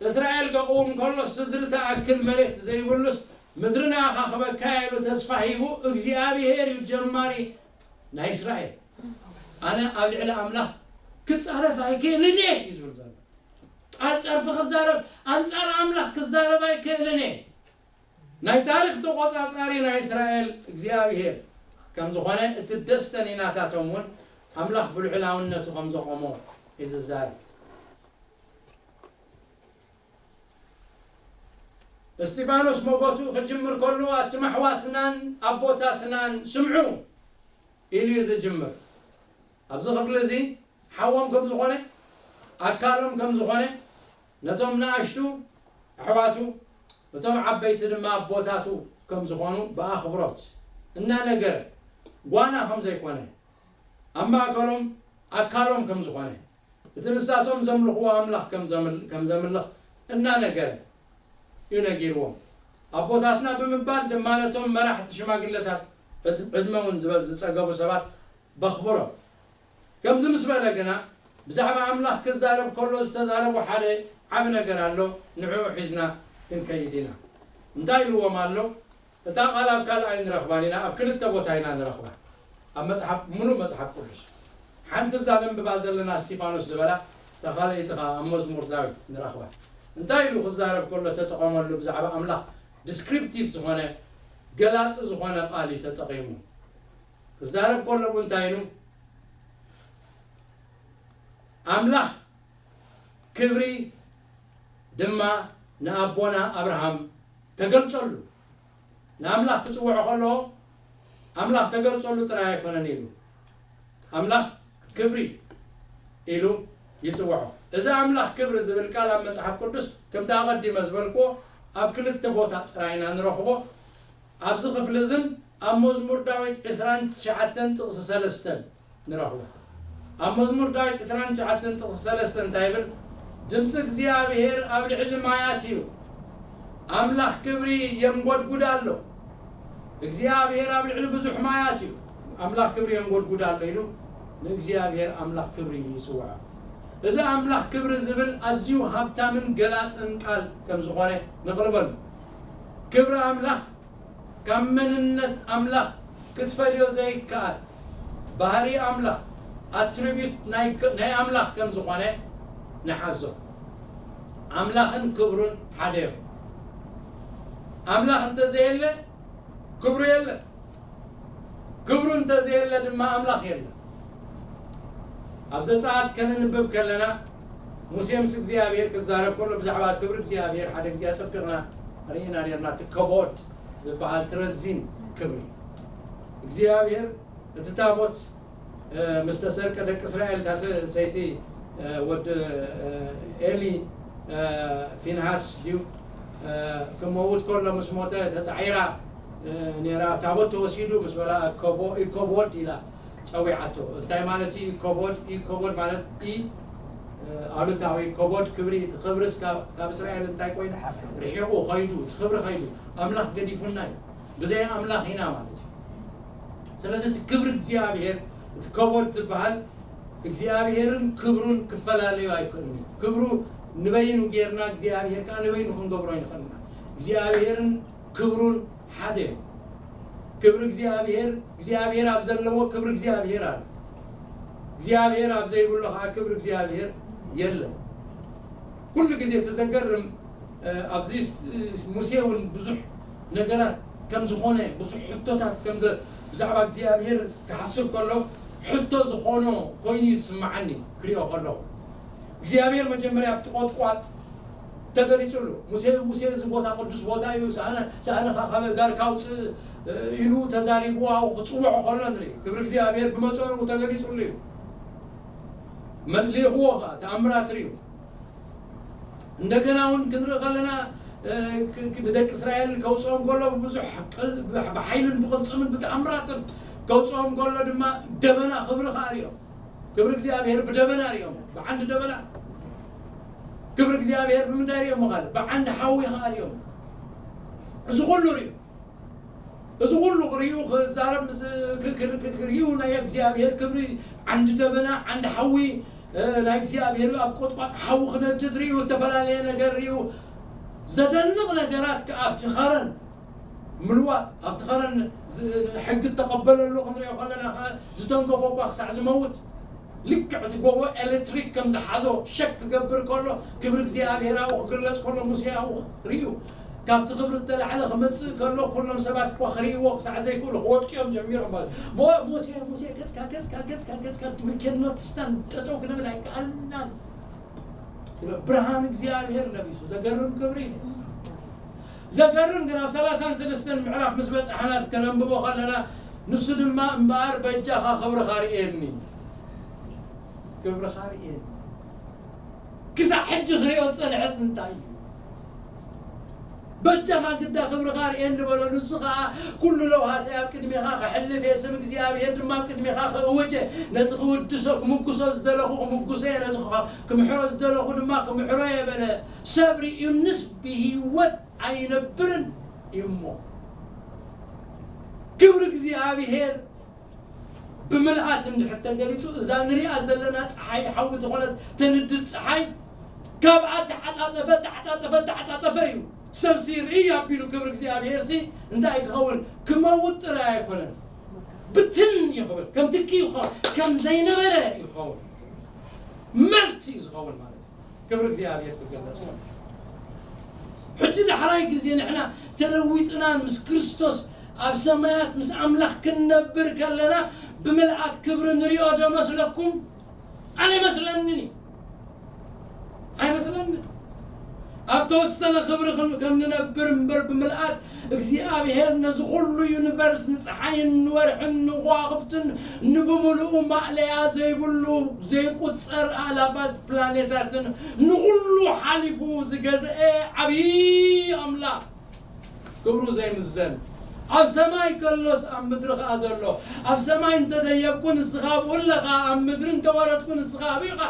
እስራኤል ከቕውም ከሎ ስድሪ ትኣክል መሬት ዘይብሉስ፣ ምድሪ ንኣኻ ክበካ ኢሉ ተስፋ ሂቡ፣ እግዚኣብሔር እዩ ጀማሪ ናይ እስራኤል። ኣነ ኣብ ልዕሊ ኣምላኽ ክጻረፍ ኣይክእልን እየ እዩ ዝብል ዘሎ። ቃል ጸርፊ ክዛረብ፣ ኣንጻር ኣምላኽ ክዛረብ ኣይክእልን እየ። ናይ ታሪኽ ተቖጻጻሪ ናይ እስራኤል እግዚኣብሔር ከም ዝኾነ፣ እቲ ደስተኒ ናታቶም እውን ኣምላኽ ብልዑላውነቱ ከም ዘቖሞ እዩ ዝዛረብ። እስጢፋኖስ መጎቱ ክጅምር ከሎ፣ ኣቱም ኣሕዋትናን ኣቦታትናን ስምዑ ኢሉ እዩ ዝጅምር። ኣብዚ ክፍሊ እዚ ሓዎም ከም ዝኾነ፣ ኣካሎም ከም ዝኾነ፣ ነቶም ንኣሽቱ ኣሕዋቱ፣ ነቶም ዓበይቲ ድማ ኣቦታቱ ከም ዝኾኑ ብኣኽብሮት እናነገረ፣ ጓና ከም ዘይኮነ፣ ኣብ ማእከሎም ኣካሎም ከም ዝኾነ፣ እቲ ንሳቶም ዘምልኽዎ ኣምላኽ ከም ዘምል-፣ ከም ዘምልኽ እናነገረ እዩ ነጊርዎም። ኣቦታትና ብምባል ድማ ነቶም መራሕቲ ሽማግለታት፣ ዕድ-፣ ዕድመ እውን ዝበ-፣ ዝጸገቡ ሰባት በኽብሮም። ከምዚ ምስ በለ ግና፣ ብዛዕባ ኣምላኽ ክዛረብ ከሎ ዝተዛረቦ ሓደ ዓቢ ነገር ኣሎ፣ ንዕኡ ሒዝና ክንከይድ ኢና። እንታይ ኢልዎም ኣሎ? እታ ቃል ኣብ ካልእ ኣይንረኽባን ኢና፣ ኣብ ክልተ ቦታ ኢና ንረኽባ። ኣብ መጽሓፍ፣ ምሉእ መጽሓፍ ቅዱስ። ሓንቲ ብዛ ነንብባ ዘለና እስጢፋኖስ ዝበላ፣ እታ ካልኣይቲ ኸኣ ኣብ መዝሙር ዳዊት ንረኽባ። እንታይ ኢሉ ክዛረብ ከሎ ተጠቐመሉ? ብዛዕባ ኣምላኽ ዲስክሪፕቲቭ ዝኾነ፣ ገላጺ ዝኾነ ቃል እዩ ተጠቒሙ። ክዛረብ ከሎ እውን እንታይ ኢሉ? ኣምላኽ ክብሪ ድማ ንኣቦና ኣብርሃም ተገልጸሉ። ንኣምላኽ ክጽውዖ ከሎ፣ ኣምላኽ ተገልጸሉ ጥራይ ኣይኮነን ኢሉ። ኣምላኽ ክብሪ ኢሉ ይጽውዖ። እዚ ኣምላኽ ክብሪ ዝብል ቃል ኣብ መጽሓፍ ቅዱስ፣ ከምቲ ኣቐዲመ ዝበልክዎ፣ ኣብ ክልተ ቦታ ጥራይ ኢና ንረኽቦ። ኣብዚ ክፍሊ እዝን ኣብ መዝሙር ዳዊት ዕስራን ትሽዓተን ጥቕሲ ሰለስተን ንረኽቦ። ኣብ መዝሙር ዳዊት ዕስራን ትሽዓተን ጥቕሲ ሰለስተ እንታይ ይብል? ድምፂ እግዚኣብሔር ኣብ ልዕሊ ማያት እዩ፣ ኣምላኽ ክብሪ የንጎድጉድ ኣሎ። እግዚኣብሔር ኣብ ልዕሊ ብዙሕ ማያት እዩ፣ ኣምላኽ ክብሪ የንጎድጉድ ኣሎ ኢሉ ንእግዚኣብሔር ኣምላኽ ክብሪ ይጽውዖ። እዚ ኣምላኽ ክብሪ ዝብል ኣዝዩ ሃብታምን ገላጽን ቃል ከም ዝኾነ ንቕልበሉ። ክብሪ ኣምላኽ ካብ መንነት ኣምላኽ ክትፈልዮ ዘይከኣል ባህሪ ኣምላኽ፣ ኣትሪቢዩት ናይ፣ ናይ ኣምላኽ ከም ዝኾነ ንሓዞ። ኣምላኽን ክብሩን ሓደ እዮም። ኣምላኽ እንተዘየለ ክብሩ የለን። ክብሩ እንተዘየለ ድማ ኣምላኽ የለን። ኣብ ዘጸኣት ከነንብብ ከለና፣ ሙሴ ምስ እግዚኣብሔር ክዛረብ ከሎ ብዛዕባ ክብሪ እግዚኣብሔር ሓደ ግዜ ኣጸቢቕና ርኢና ነርና። እቲ ከቦድ ዝበሃል እቲ ረዚን ክብሪ እግዚኣብሔር፣ እቲ ታቦት እ፣ ምስ ተሰርቀ ደቂ እስራኤል፣ እታ ሰ-፣ ሰይቲ፣ እ፣ ወዲ፣ እ፣ ኤሊ፣ እ፣ ፊንሃስ ድዩ፣ እ፣ ክመውት ከሎ ምስ ሞተ ተጻዒራ፣ እ፣ ነይራ። ታቦት ተወሲዱ ምስ በላ፣ ኮቦ-፣ ኢኮቦድ ኢላ ጸዊዓቶ። እንታይ ማለት እዩ ኢኮቦድ? ኢኮቦድ ማለት ኢ፣ እ፣ ኣሉታዊ፣ ኮቦድ ክብሪ። እቲ ክብሪስ ካብ፣ ካብ እስራኤል እንታይ ኮይኑ? ርሒቑ ኸይዱ፣ እቲ ክብሪ ኸይዱ። ኣምላኽ ገዲፉና እዩ። ብዘይ ኣምላኽ ኢና ማለት እዩ። ስለዚ እቲ ክብሪ እግዚኣብሔር፣ እቲ ከቦድ ዝበሃል እግዚኣብሔርን ክብሩን ክፈላለዩ ኣይክእልን እዩ። ክብሩ ንበይኑ ጌርና እግዚኣብሔር ከዓ ንበይኑ ክንገብሮ ኣይንኽእልና። እግዚኣብሔርን ክብሩን ሓደ እዩ። ክብሪ እግዚኣብሔር፣ እግዚኣብሔር ኣብ ዘለዎ ክብሪ እግዚኣብሔር ኣሎ። እግዚኣብሔር ኣብ ዘይብሉ ከዓ ክብሪ እግዚኣብሔር የለን። ኩሉ ግዜ እቲ ዘገርም ኣብዚ ሙሴ እውን ብዙሕ ነገራት ከም ዝኾነ፣ ብዙሕ ሕቶታት ከም ብዛዕባ እግዚኣብሔር ክሓስብ ከሎ ሕቶ ዝኾኖ ኮይኑ ይስምዓኒ ክሪኦ ከለኹ። እግዚኣብሔር መጀመርያ ኣብቲ ቆጥቋጥ ተገሊጹሉ። ሙሴ፣ ሙሴ፣ እዚ ቦታ ቅዱስ ቦታ እዩ፣ ሳእነ ሳእነኻ ካብ ጋርካ ኣውፅእ ኢሉ ተዛሪቡ ክፅውዖ ከሎ ንርኢ። ክብሪ እግዚኣብሔር ብመጠኑ ተገሊጹሉ እዩ። መሊእኽዎ ከዓ ተኣምራት ርእዩ። እንደገና እውን ክንርኢ ከለና ንደቂ እስራኤል ከውፅኦም ከሎ ብዙሕ ብሓይልን ብቕልፅምን ብተኣምራትን ከውፅኦም ከሎ ድማ ደበና ክብሪ ከዓ ርእዮም። ክብሪ እግዚኣብሔር ብደበና ርእዮም፣ ብዓንዲ ደበና። ክብሪ እግዚኣብሔር ብምንታይ ርእዮም? ምኻል ብዓንዲ ሓዊ ከዓ ርእዮም። እዚ ኩሉ ርእዩ። እዚ ኩሉ ክርእዩ ክዛረብ ክርእዩ ናይ እግዚኣብሔር ክብሪ ዓንዲ ደበና ዓንዲ ሓዊ ናይ እግዚኣብሔር ኣብ ቆጥቋጥ ሓዊ ክነድድ ርእዩ እተፈላለየ ነገር ርእዩ። ዘደንቕ ነገራት ኣብቲ ኸረን ምልዋጥ ኣብቲ ኸረን ሕጊ እተቐበለሉ ክንሪኦ ከለና ዝተንከፎ እኳ ክሳዕ ዝመውት ልክዕ እቲ ጎቦ ኤሌክትሪክ ከም ዝሓዞ ሸክ ክገብር ከሎ ክብሪ እግዚኣብሔር ኣብኡ ክግለጽ ከሎ ሙሴ ኣብኡ ርእዩ። ካብቲ ክብሪ እተላዕለ ክመጽእ ከሎ ኩሎም ሰባት እኳ ክርእይዎ ክሳዕ ዘይክእሉ ክወድቅዮም ጀሚሮም ማለት። ሞ-፣ ሙሴ፣ ሙሴ፣ ገጽካ፣ ገጽካ፣ ገጽካ፣ ገጽካ፣ we cannot stand፣ ጠጠው ክንብል ኣይከኣልናን። ብርሃን እግዚኣብሔር ለቢሱ፣ ዘገርም ክብሪ እዩ። ዘገርም ግን ኣብ ሰላሳን ሰለስተን ምዕራፍ ምስ በጻሕና ከነንብቦ ከለና፣ ንሱ ድማ እምበኣር በጃኻ ክብርኻ ርእየኒ፣ ክብርኻ ርእየኒ። ክሳዕ ሕጂ ክርእዮ ዝጸንሐስ እንታይ እዩ? በጃኻ ግዳ ክብርኻ ርእየኒ በሎ። ንሱ ኸኣ፣ ኩሉ ለውሃተይ ኣብ ቅድሜኻ ከሕልፍ እየ፣ ስም እግዚኣብሔር ድማ ኣብ ቅድሜኻ ክእውጅ እየ። ነቲ ክውድሶ፣ ክምጉሶ ዝደለኹ ክምጉሶ እየ፣ ነቲ ክምሕሮ ዝደለኹ ድማ ክምሕሮ እየ በለ። ሰብ ርእዩንስ ብህይወት ኣይነብርን እዩ እሞ። ክብሪ እግዚኣብሔር ብምልኣት እንድሕር ተገሊጹ፣ እዛ ንሪኣ ዘለና ጸሓይ ሓዊ ዝኾነት ተንድድ ጸሓይ፣ ካብኣ ተዓጻጸፈ፣ ተዓጻጸፈ፣ ተዓጻጸፈ እዩ። ሰብሲ ርእይ ኣቢሉ ክብሪ እግዚኣብሔርሲ እንታይ ክኸውን? ክመውት ጥራይ ኣይኮነን። ብትን እዩ ክብል። ከም ትኪ ይኸውን። ከም ዘይነበረ እዩ ክኸውን። መልት እዩ ዝኸውን ማለት እዩ። ክብሪ እግዚኣብሔር ክገለጽ ከሎ። ሕጂ ዳሕራይ ግዜ ንሕና ተለዊጥና ምስ ክርስቶስ ኣብ ሰማያት ምስ ኣምላኽ ክንነብር ከለና ብምልኣት ክብሪ ንሪኦ ዶ መስለኩም? ኣነ ኣይመስለንን እዩ። ኣይመስለንን። ኣብ ተወሰነ ክብሪ ከም፣ ከም ንነብር እምበር ብምልኣት እግዚኣብሔር ነዚ ኩሉ ዩኒቨርስ ንፀሓይን ንወርሕን ንከዋኽብትን ንብምልኡ ማእለያ ዘይብሉ ዘይቁጸር ኣእላፋት ፕላኔታትን ንኹሉ ሓሊፉ ዝገዝአ ዓብዪ ኣምላኽ ክብሩ ዘይምዘን ኣብ ሰማይ ከሎስ ኣብ ምድሪ ኸዓ ዘሎ። ኣብ ሰማይ እንተደየብኩ ንስኻ ኣብኡ ኣለኻ፣ ኣብ ምድሪ እንተወረድኩ ንስኻ ኣብኡ ኢኻ፣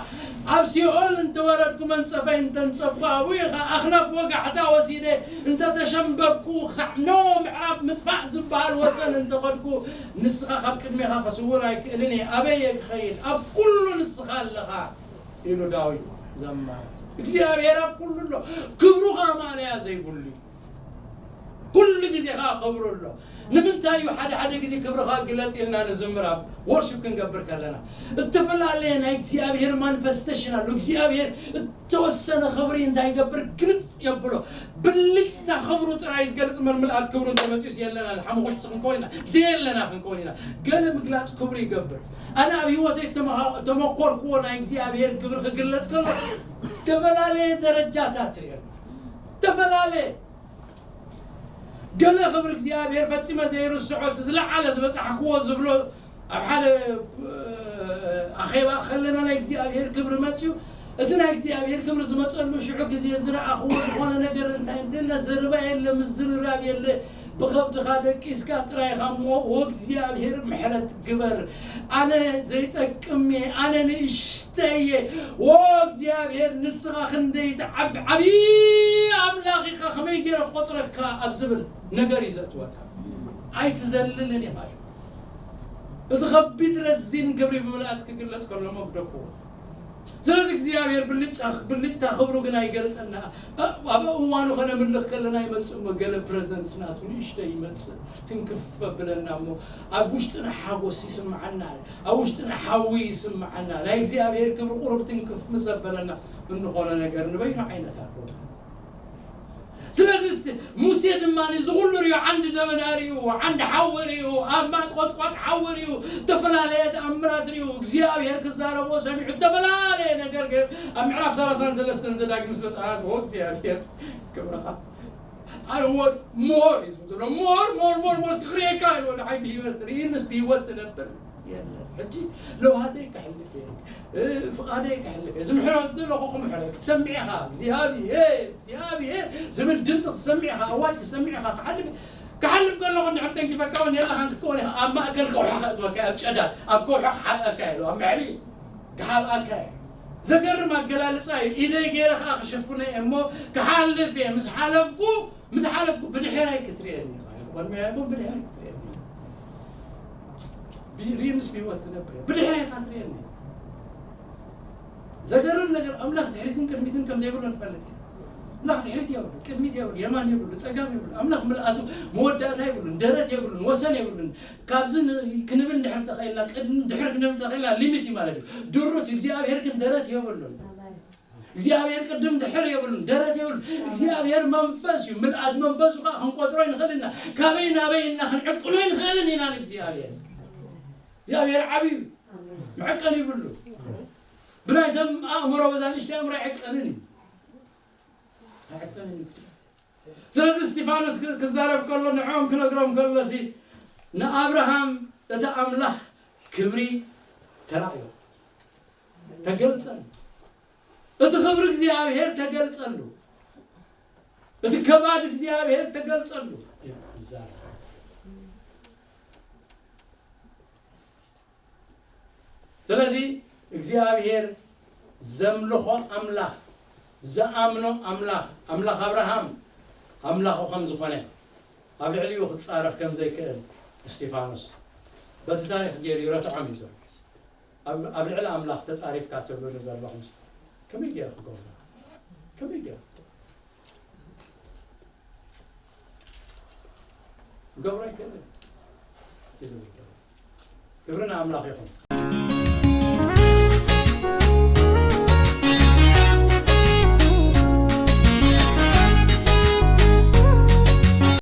ኣብ ሲኦል እንተወረድኩ መንጸፈይ እንተንጸፍኩ ኣብኡ ኢኻ፣ ኣኽናፍ ወጋሕታ ወሲደ እንተተሸምበብኩ ክሳዕ ኖ ምዕራብ ምጥፋእ ዝበሃል ወሰን እንተኸድኩ ንስኻ ካብ ቅድሜኻ ክስውር ኣይክእልን እየ። ኣበይ እየ ክኸይድ? ኣብ ኩሉ ንስኻ ኣለኻ ኢሉ ዳዊት ዘመረ። እግዚኣብሔር ኣብ ኩሉ ኣሎ። ክብሩ ኸዓ ማእለያ ዘይብሉ እዩ። ኩሉ ግዜ ኸዓ ክብሩ ኣሎ። ንምንታይ እዩ ሓደ ሓደ ግዜ ክብርኻ ግለጽ ኢልና ንዝምር ኣብ ወርሺፕ ክንገብር ከለና? እተፈላለየ ናይ እግዚኣብሔር ማኒፌስቴሽን ኣሎ። እግዚኣብሔር እተወሰነ ክብሪ እንታይ ይገብር? ግልጽ የብሎ። ብልጭታ ክብሩ ጥራይ ዝገልጽ እምበር ምልኣት ክብሩ እንተመጺኡስ የለናን። ሓሙኽሽቲ ክንከውን ኢና። ዘየለና ክንከውን ኢና። ገለ ምግላጽ ክብሩ ይገብር። ኣነ ኣብ ህይወተይ እተመሃ-፣ እተመኮርክዎ ናይ እግዚኣብሔር ክብሪ ክግለጽ ከሎ እተፈላለየ ደረጃታት እርኢ ኣለኹ። እተፈላለየ ገለ ክብሪ እግዚኣብሔር ፈጺመ ዘይርስዖ፣ እቲ ዝለዓለ ዝበጻሕክዎ ዝብሎ ኣብ ሓደ፣ እ፣ ኣኼባ ከለና ናይ እግዚኣብሔር ክብሪ መጽዩ፣ እቲ ናይ እግዚኣብሔር ክብሪ ዝመጸሉ ሽዑ ግዜ ዝረኣኽዎ ዝኾነ ነገር እንታይ እንተለ፣ ዘረባ የለ፣ ምዝርራብ የለ፣ ብኸብድኻ ደቂስካ ጥራይ ኢኻ እሞ፣ "ወእግዚኣብሔር ምሕረት ግበር፣ ኣነ ዘይጠቅም እየ፣ ኣነ ንእሽተይ እየ፣ ወእግዚኣብሔር ንስኻ ክንደይ ትዓቢ፣ ዓብዪ ኣምላኽ ኢኻ፣ ከመይ ገይረ ክቆጽረካ?" ኣብ ዝብል ነገር እዩ ዘእትወካ። ኣይትዘልልን ኢኻ። እቲ ከቢድ ረዚን ክብሪ ብምልኣት ክግለጽ ከሎ መግደፍዎ። ስለዚ እግዚኣብሔር ብልጫ ብልጭታ ክብሩ ግን ኣይገልጸና። ኣብ እዋኑ ከነምልኽ ከለና ይመጽእ እሞ ገለ ፕረዘንስ ናቱ ንእሽተይ ይመጽእ፣ ትንክፍ ብለና እሞ ኣብ ውሽጥና ሓጎስ ይስምዓና፣ ኣብ ውሽጥና ሓዊ ይስምዓና። ናይ እግዚኣብሔር ክብሪ ቁሩብ ትንክፍ ምስ ኣበለና እንኾነ ነገር ንበይኑ ዓይነት ኣሎ። ስለዚ እስቲ ሙሴ ድማ እዚ ኩሉ ሪኡ፣ ዓንዲ ደበና ሪኡ፣ ዓንዲ ሓዊ ሪኡ፣ ኣብ ማይ ቆጥቋጥ ሓዊ ሪኡ፣ ዝተፈላለየ ተኣምራት ሪኡ፣ እግዚኣብሔር ክዛረቦ ሰሚዑ፣ ዝተፈላለየ ነገር ገይሩ። ኣብ ምዕራፍ ሰላሳን ሰለስተን ዘዳግም ምስ በጻሕና ኦ እግዚኣብሔር ክብርኻ ኣልሞት ሞር እዩ ዝብሎ። ሞር ሞር ሞር ሞር እስኪ ክርእየካ ኢልዎ ንዓይ ብህይወት ርእይንስ ብህይወት ዝነብር የለን። ሕጂ ለውሃተይ ከሕልፍ እየ፣ እ፣ ፍቓደይ ከሕልፍ እየ። ዝምሕሮ ዘለኹ ክምሕሮ እየ። ክትሰምዕ ኢኻ እግዚኣብሔር እግዚኣብሔር ዝብል ድምፂ ክትሰምዕ ኢኻ፣ ኣዋጅ ክትሰምዕ ኢኻ። ክሓልፍ ክሓልፍ ከለኹ እንድሕር ተንኪፈካ እውን የላኻን ክትከውን ኢኻ። ኣብ ማእከል ከውሒ ከእትወካ እየ፣ ኣብ ጨዳር ኣብ ከውሒ ክሓብኣካ እየ ኢሉ ኣብ መዕብኢ ክሓብኣካ እየ። ዘገርም ኣገላልፃ እዩ። ኢደይ ገይረ ከዓ ክሽፍኖ እየ እሞ ክሓልፍ እየ። ምስ ሓለፍኩ ምስ ሓለፍኩ ብድሕረይ ክትርእየኒ ኢኻ። ቅድሚ ኣይኮን ብድሕረይ ክትርእየኒ ኢኻ። ብ- ርእይንስ ብህይወት ዝነብር እየ። ብድሕረይ ኢኻ ትርእየኒ። ዘገርም ነገር ኣምላኽ ድሕሪትን ቅድሚትን ከም ዘይብሉ ንፈልጥ ኢና። ኣምላኽ ድሕሪት የብሉ፣ ቅድሚት የብሉ፣ የማን የብሉ፣ ጸጋም የብሉ። ኣምላኽ ምልኣቱ መወዳእታ የብሉን፣ ደረት የብሉን፣ ወሰን የብሉን። ካብዚ ን- ክንብል ድሕር ተኸኢልና፣ ቅድሚ ድሕር ክንብል ተኸኢልና ሊሚት እዩ ማለት እዩ። ድሩት እዩ። እግዚኣብሔር ግን ደረት የብሉን። እግዚኣብሔር ቅድም ድሕር የብሉን፣ ደረት የብሉን። እግዚኣብሔር መንፈስ እዩ። ምልኣት መንፈሱ ከዓ ክንቆጽሮ ይንኽእል ኢና። ካበይ ናበይ እና ክንዕቅኖ ይንኽእልን ኢና ንእግዚኣብሔር። እግዚኣብሔር ዓብዩ መዐቀኒ ይብሉ። ብናይ ሰብ ኣእምሮ በዛ ንእሽተይ ኣእምሮ ኣይዕቀንን እዩ። ኣይዕቀንን እዩ። ስለዚ እስጢፋኖስ ክ- ክዛረብ ከሎ ንዕኦም ክነግሮም ከሎ ሲ ንኣብርሃም እቲ ኣምላኽ ክብሪ ተራእዮ፣ ተገልጸሉ። እቲ ክብሪ እግዚኣብሔር ተገልጸሉ። እቲ ከባድ እግዚኣብሔር ተገልጸሉ። ይዛረብ። ስለዚ እግዚኣብሔር ዘምልኾ ኣምላኽ፣ ዝኣምኖ ኣምላኽ፣ ኣምላኽ ኣብርሃም ኣምላኹ ከም ዝኾነ፣ ኣብ ልዕሊኡ ክጻረፍ ከም ዘይክእል እስጢፋኖስ በቲ ታሪኽ ገይሩ ይረትዖም እዩ ዘሎ። ኣብ ኣብ ልዕሊ ኣምላኽ ተጻሪፍካ ትብሉኒ ዘለኹም ከመይ ገይረ ክገብሮ? ከመይ ገይረ ክገብሮ? ክገብሮ ኣይክእልን። ክብሪ ንኣምላኽ ይኹን።